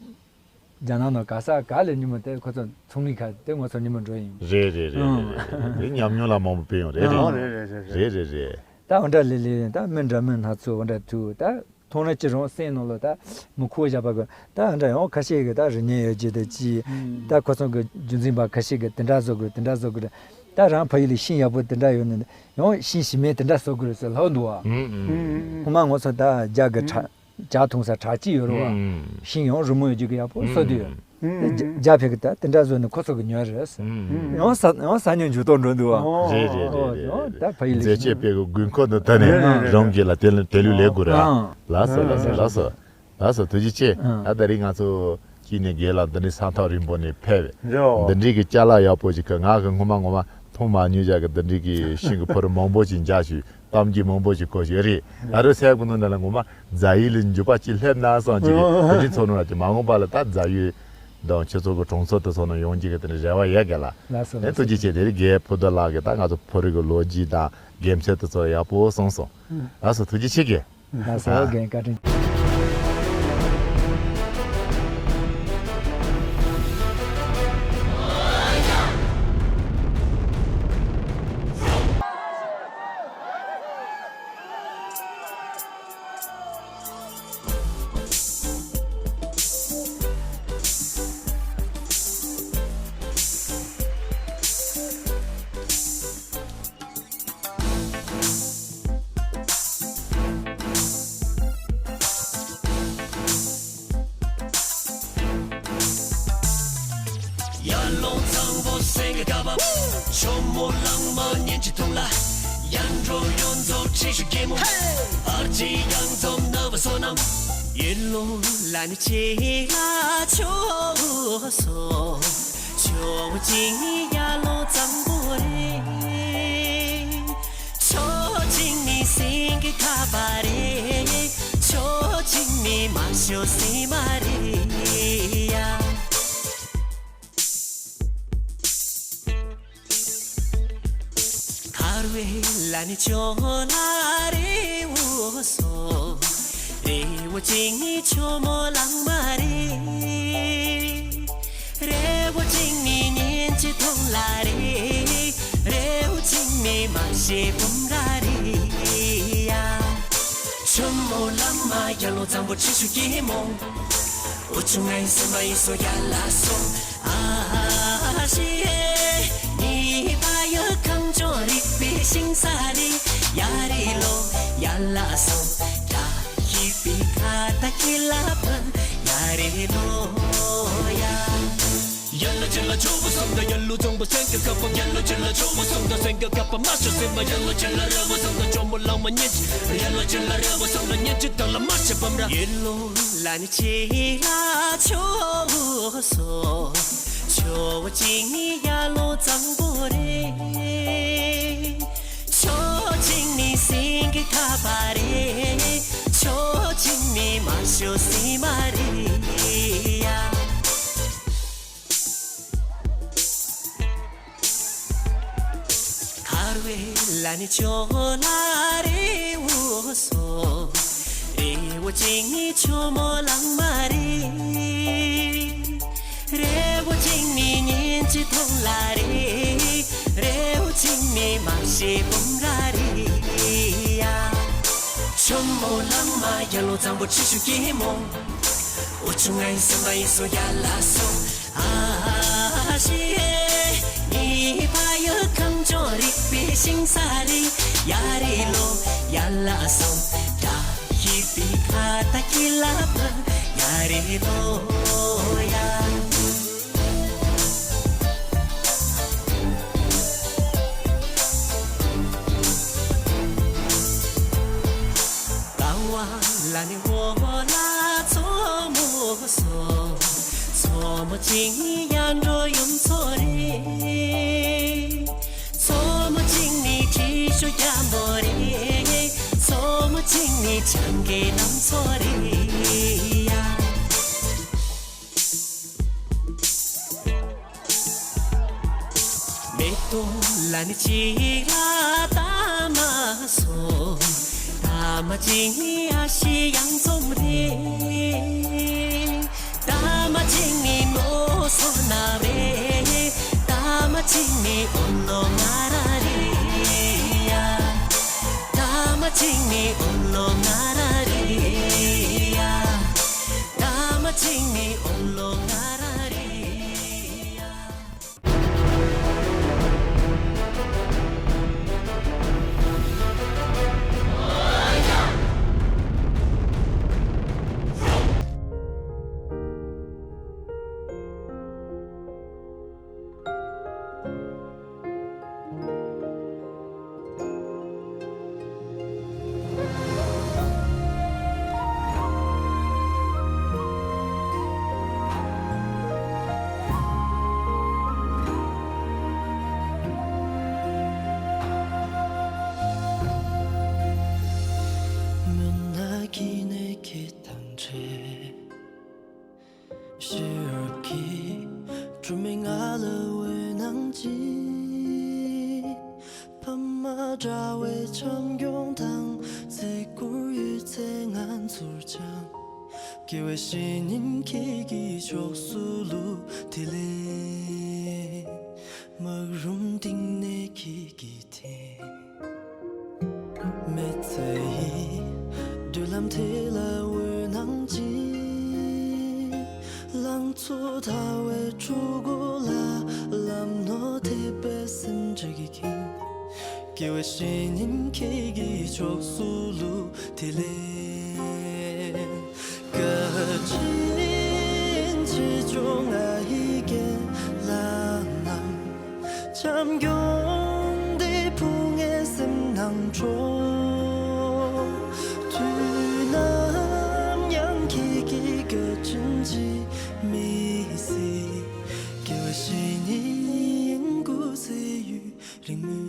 རྒྱ་ནག་ནང་ག་ས་ག་ལ་ཉིན་མོ་དེ་ཁོ་ཚོ་ཚོང་ལས་ཁ་དེ་ང་ཚོ་ཉིན་མོ་འགྲོ་ཡིན། རེད་རེད་རེད་རེད་རེད། དེ་ཉམས་མྱོང་ལ་མང་པོ་ཕན་ཡོང་། རེད་རེད། ཨ་རེད་རེད་རེད་རེད། རེད་རེད་རེད། ད་འོ་འདྲ་ལས་ལས་ད་མི་འདྲ་མི་སྣ་ཚོགས་འོ་འདྲ་ཐུག། ད་མཐོང་ན་ཅི་རང་སེམས་ནང་ལ་ད་མི་ཁོག་བཞག་པ་གི་ད་འདྲ་ཡང་ཁ་ཤས་ཀྱི་ད་རིག་གནས་ཡོད་རྒྱུ་དེ་ཅི། ཨུམ། ད་ཁོ་ཚོ་གི་རྒྱུན་འཛིན་པ་ཁ་ཤས་ཀྱི་དེ་འདྲ་བཟོ་དགོས་དེ་འདྲ་བཟོ་དགོས། ད་རང་ཕ་ཡུལ་ལ་ཤིང་ཡག་པོ་དེ་འདྲ་ཡོད་ན་ཡང་ཤིང་ཞིམ་མེད་དེ་འདྲ་གསོ་དགོས་རེད་ཟེར་ལབ་འདུག་བ། ཧུ་མ་ངོ་ཚོ་ད་རྒྱ་གི་ཁྲག་ཇ་འཐུང་ས་བྲག་ཅིག་ཡོད་རེད་བ། ཤིང་ཡང་རི་མོ་ཡོད་རྒྱུ་གི་ཡག་པོ་གསོ་དུས་ཡོད། ཇ་ཕེ་གི་ད་དེ་འདྲ་བཟོས་ནས་ཁོ་ཚོ་གི་ཉོས་རེད། ཡང་ས་ཡང་ས་ཉོ་འཇུ་ཏོ་འགྲོ་འདུག་བ། རེད་རེད་རེད། ད་ཕ་ཡི་ལ་མཛེས་ཆས་སྤེལ་གི་དགོས་མཁོ་འདི་ད་ནས་རང་གི་ལ་དེ་དེ་ལུས་ལས་དགོས་རེད། ལགས་སོ་ལགས་སོ་ལགས་སོ། ལགས་སོ་ཐུགས་རྗེ་ཆེ། ཨ་ད་རིང་ང་ཚོ་གཅིག་ནས་རྒན་ལགས་འདི་འདྲའི་ས་ཐག་རིང་པོ་ནས་ཕེབས། འདི་འདྲའི་གི་ཅ་ལག་ཡག་པོ་ཞིག་གི་ང་གི་ངོ་མ་ངོ་མ་མཐོང་མ་མྱོང་བྱ་གི་འདི་འདྲའི་གི་ཤིང་གི་ཕོར་པ་མང་པོ་ཞིག་འཇགས་ཞུས། གཏམ་རྒྱུད་མང་པོ་ཞིག་གོ་ཞིག་རེད། ཨ་རོ་སེ་གོ་ནོ་ན་ལ་ངོ་མ་རྫ་ཡུལ་ལ་འཇུག་པ་ཅིག་སླེབས་ན་སོང་ཅིག་གི་དེ་འདྲའི་ཚོར་ནོ་ར་ཅིག་མ་འོངས་པ་ལ་ད་རྫ་ཡུལ་དང་ཁྱེད་ཚོ་གི་གྲོང་ཚོ་དེ་ཚོ་ནང་ཡོང་རྒྱུ་གི་དེ་འདྲའི་རེ་བ་ཡོད་གི་ལ། ལགས་སོ་ཨེ་ལགས་སོ། ཐུགས་རྗེ་ཆེ། དེ་རིང་རྒན་ཕུར་རྡོ་ལགས་གི་ད་ང་ཚོ་ཕོ་རིགས་གི་ལོ་རྒྱུས་དང་རྒན་ཆོས་དེ་ཚོ་ཡག་པོ་གསུངས་སོང་། ལགས་སོ་ཐུགས་རྗེ་ཆེ་གི། ལགས་སོ་རྒན་བཀའ་དྲིན། ཡར་ལུང་གཙང་པོ་སེང་གེ་ཁ་པ། ཇོ་མོ་གླང་མ་གཉན་གྱི་དུང་ལ། ཡར་འགྲོ་ཡོངས་རྫོགས་ཁྲི་ཤོད་རྒྱལ་མོ། ཨར་ཅི་ཡར་འཛོམས་ནུ་བོ་བསོད་ནམས། ཡར་ལུང་ལ་ནི་ཆེ་ལ་ཆོ་སོ། ཇོ་བོ་གཅིག་ནི་ཡར་ལུང་གཙང་པོ་རེད། ཇོ་བོ་གཅིག་ནི་སེང་གེ་ཁ་པ་རེད། ཇོ་བོ་གཅིག་ནི་མ་ཤོ་སེ་མ་རེད་ཡ། མཁར་བའི་ལ་ནི་ཇོ་ལ་རི་བོ་སོ། རི་བོ་གཅིག་ནི་ཇོ་མོ་གླང་མ་རེད། རི་བོ་གཅིག་ནི་གཉན་གྱི་དུང་ལ་རེད། རི་བོ་གཅིག་ནི་མ་ཤེས་བུམ་ར་རེད་ཡ། ཇོ་མོ་གླང་མ་ཡར་ལུང་གཙང་པོ་ཁྲི་ཤོད་རྒྱལ་མོ། འུ་ཆུ་ང་ཡི་སེམས་མ་ཡི་སོ་ཡར་ལ་སོང་། ཨ་ཤི་ཨེ། ཉི་པ་ཡོད་ཁང་ཆོ་རིག་པའི་ཤིང་ས་རི། ཡ་རི་ལོ་ཡར་ལ་སོང་། བཀྲ་ཤིས་པའི་ཁ་ཏ་ཁི་ལ་ཕུ། ཡ་རི་ལོ་ཡ། ཡར་ལ་ཅི་ལ་ཇོ་བོ་སོང་ད་ཡར་ལུང་གཙང་པོ་སེང་གེ་ཁ་པ། ཡར་ལ་ཅི་ལ་ཇོ་བོ་སོང་ད་སེང་གེ་ཁ་པ་མ་ཤོ་སེ་མ། ཡར་ལ་ཅི་ལ་རི་བོ་སོང་ད་ཇོ་མོ་གླང་མ་གཉན་གྱི། ཡར་ལ་ཅི་ལ་རི་བོ་སོང་ད་གཉན་གྱི་དུང་ལ་མ་ཤེས་བུམ་ར། ཡར་ལུང་ལ་ནི་ཆེ་ལ་ཆོ་སོ། ཇོ་བོ་གཅིག་ནི་ཡར་ལུང་གཙང་པོ་རེད། ཇོ་བོ་གཅིག་ནི་སེང་གེ་ཁ་པ་རེད། ཇོ་བོ་གཅིག་ནི་མ་ཤོ་སེ་མ་རེད་ཡ། མཁར་བའི་ལ་ནི་ཇོ་ལ་རི་བོ་སོ། རི་བོ་གཅིག་ནི་ཇོ་མོ་གླང་མ་རེད། རི་བོ་གཅིག་ནི་གཉན་གྱི་དུང་ལ་རེད། རི་བོ་གཅིག་ནི་མ་ཤེས་བུམ་ར་རེད་ཡ། ཇོ་མོ་གླང་མ་ཡར་ལུང་གཙང་པོ་ཁྲི་ཤོད་རྒྱལ་མོ། འུ་ཆུ་ང་ཡི་སེམས་མ་ཡི་སོ་ཡར་ལ་སོང་། ཨ་ཤི་ཨེ། ཉི་པ་ཡོད་ཁང་ཆོ་རིག་པའི་ཤིང་ས་རི། ཡ་རི་ལོ་ཡར་ལ་སོང་། བཀྲ་ཤིས་པའི་ཁ་ཏ་ཁི་ལ་ཕུ། ཡ་རི་ལོ་ཡ། ཀ་བ་ལ་ནི་འོ་ལ་མཚོ་མོ་སོ། མཚོ་མོ་གཅིག་ནི་ཡར་འགྲོ་ཡུམ་མཚོ་རེད། མཚོ་མོ་གཅིག་ནི་ཁྲི་ཤོད་རྒྱལ་མོ་རེད། མཚོ་མོ་གཅིག་ནི་ཆང་གི་ལམ་མཚོ་རེད་ཡ། མེ་ཏོག་ལ་ནི་གཅིག་ལ་ཏ་མ་སོ། ཏ་མ་གཅིག་ནི་ཨ་ཤི་ཡང་འཛོམས་རེད། ཏ་མ་གཅིག་ནི་ནོ་སོ་ན་རེད། ཏ་མ་གཅིག་ནི་ཨོ་ལོ་ང་ར་རེད་ཡ། ཏ་མ་གཅིག་ནི་ཨོ་ལོ་ང་ར་རེད་ཡ། ཏ་མ་གཅིག་ནི་ཨོ་ལོ་ང་ར་རེད་ཡ། འཁྲབ་མགྱོགས་དང་བརྩི་བཀུར་ཡོད་ཚེ་ང་ཚོར་ཅང་། དགེ་བའི་བཤེས་གཉེན་ཁྱེད་ཀྱི་ཕྱོགས་སུ་བླུགས། དེ་ལས་སྨག་རུམ་གཏིང་ནས་ཁྱེད་ཀྱིས་འཐེན། མི་ཚེ་ཡི་བགྲོད་ལམ་དེ་ལ་འོད་སྣང་སྦྱིན། ལང་ཚོ་དལ་བའི་གྲོགས་པོ་ལ་ལམ་སྣོན་དེ་པས་སེམས་ཅན་གྱི་ཁྱིམ། དགེ་བའི་བཤེས་གཉེན་ཁྱེད་ཀྱི་ཕྱོགས་སུ་བླུགས། དེ་ལས་བཀའ་དྲིན་ཆེ་ཆུང་ང་ཡི་རྒན་ལགས་རྣམས། འཁྲབ་མགྱོགས་འདི་བུ་ངའི་སེམས་ནང་འཕྲོ། དུས་ནམ་ཡང་ཁྱེད་ཀྱི་བཀའ་དྲིན་ཅིས་མི་ཟད། དགེ་བའི་བཤེས་གཉེན་སྐུ་ཚེ་ཡུན་རིང་མོད།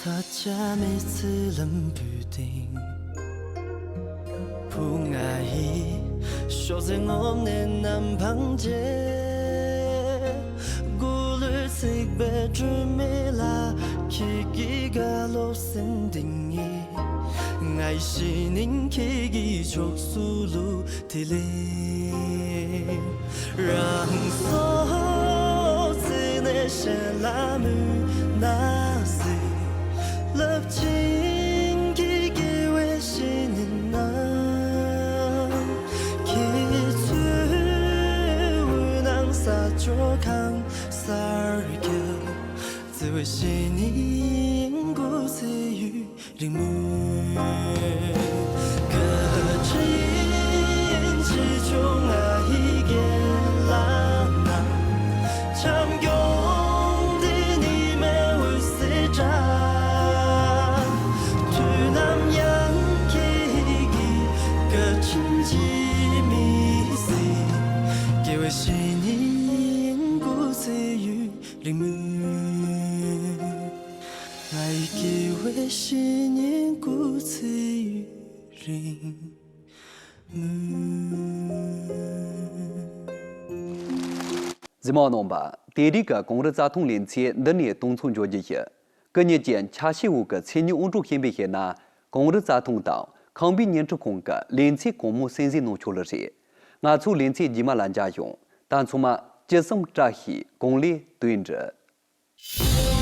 ད་ཆ་མི་ཚེ་ལམ་བུའི་སྟེང་། བུ་ང་ཡི་ཤོག་སེར་ངོམས་ནས་ནམ་འཕང་མཇལ། སྐུ་ལུས་ཚིག་པའི་སྒྲོན་མེ་ལ་ཁྱེད་ཀྱི་བཀའ་སློབ་སེམས་གཏིང་ནས། ང་ཡི་བཤེས་གཉེན་ཁྱེད་ཀྱི་ཕྱོགས་སུ་བླུགས། དེ་ལས་རང་སྲོག་བརྩིས་ནས་གཞན་ལ་མུན་ནག་གཟིགས། རླབས་ཆེན་གྱི་དགེ་བའི་བཤེས་གཉེན་རྣམས། ཁྱེད་ཚོའི་འོད་སྣང་ས་ཕྱོགས་གང་སར་ཁྱབ། བརྩེ་བའི་བཤེས་གཉེན་སྐུ་ཚེ་ཡུན་རིང་མོད། བཀའ་དྲིན་ཆེ་ཆུང་ང་ཡི་རྒན་ལགས་རྣམས། འཁྲབ་མགྱོགས་འདི་ཉི་མའི་འོད་ཟེར་འདྲ། དུས་ནམ་ཡང་ཁྱེད་ཀྱི་བཀའ་དྲིན་ཅིས་མི་ཟད། དགེ་བའི་བཤེས་གཉེན་སྐུ་ཚེ་ཡུན་རིང་མོད། ང་ཡི་དགེ་བའི་བཤེས་གཉེན་སྐུ་ཚེ་ཡུན་རིང་མོད། གཟིགས་མོ་རྣམ་པ། དེ་རིང་གི་གངས་རི་རྩྭ་ཐང་ལེ་ཚན་འདི་ནས་དུས་མཚམས་འཇོག་རྒྱུ་ཡིན། སྐུ་ཉིད་ཀྱི་ཆ་ཤས་འོག་གི་མཚན་ཉིད་དབང་གྲགས་ཤན་པས་བཤད་ན། གངས་རི་རྩྭ་ཐང་དང་ཁང་པའི་བརྙན་འཕྲིན་ཁང་གི་ལེ་ཚན་གང་མོ་གསན་གཟིགས་གནང་ཆོག་ལེ་རེད། ང་ཚོ་ལེ་ཚན་རྗེས་མ་ལ་མཇལ་ཡོང་། ད་ཚང་མ་ཅི་བསམ་བཀྲ་ཤིས་གང་ལེགས་དོན་འགྲུབ།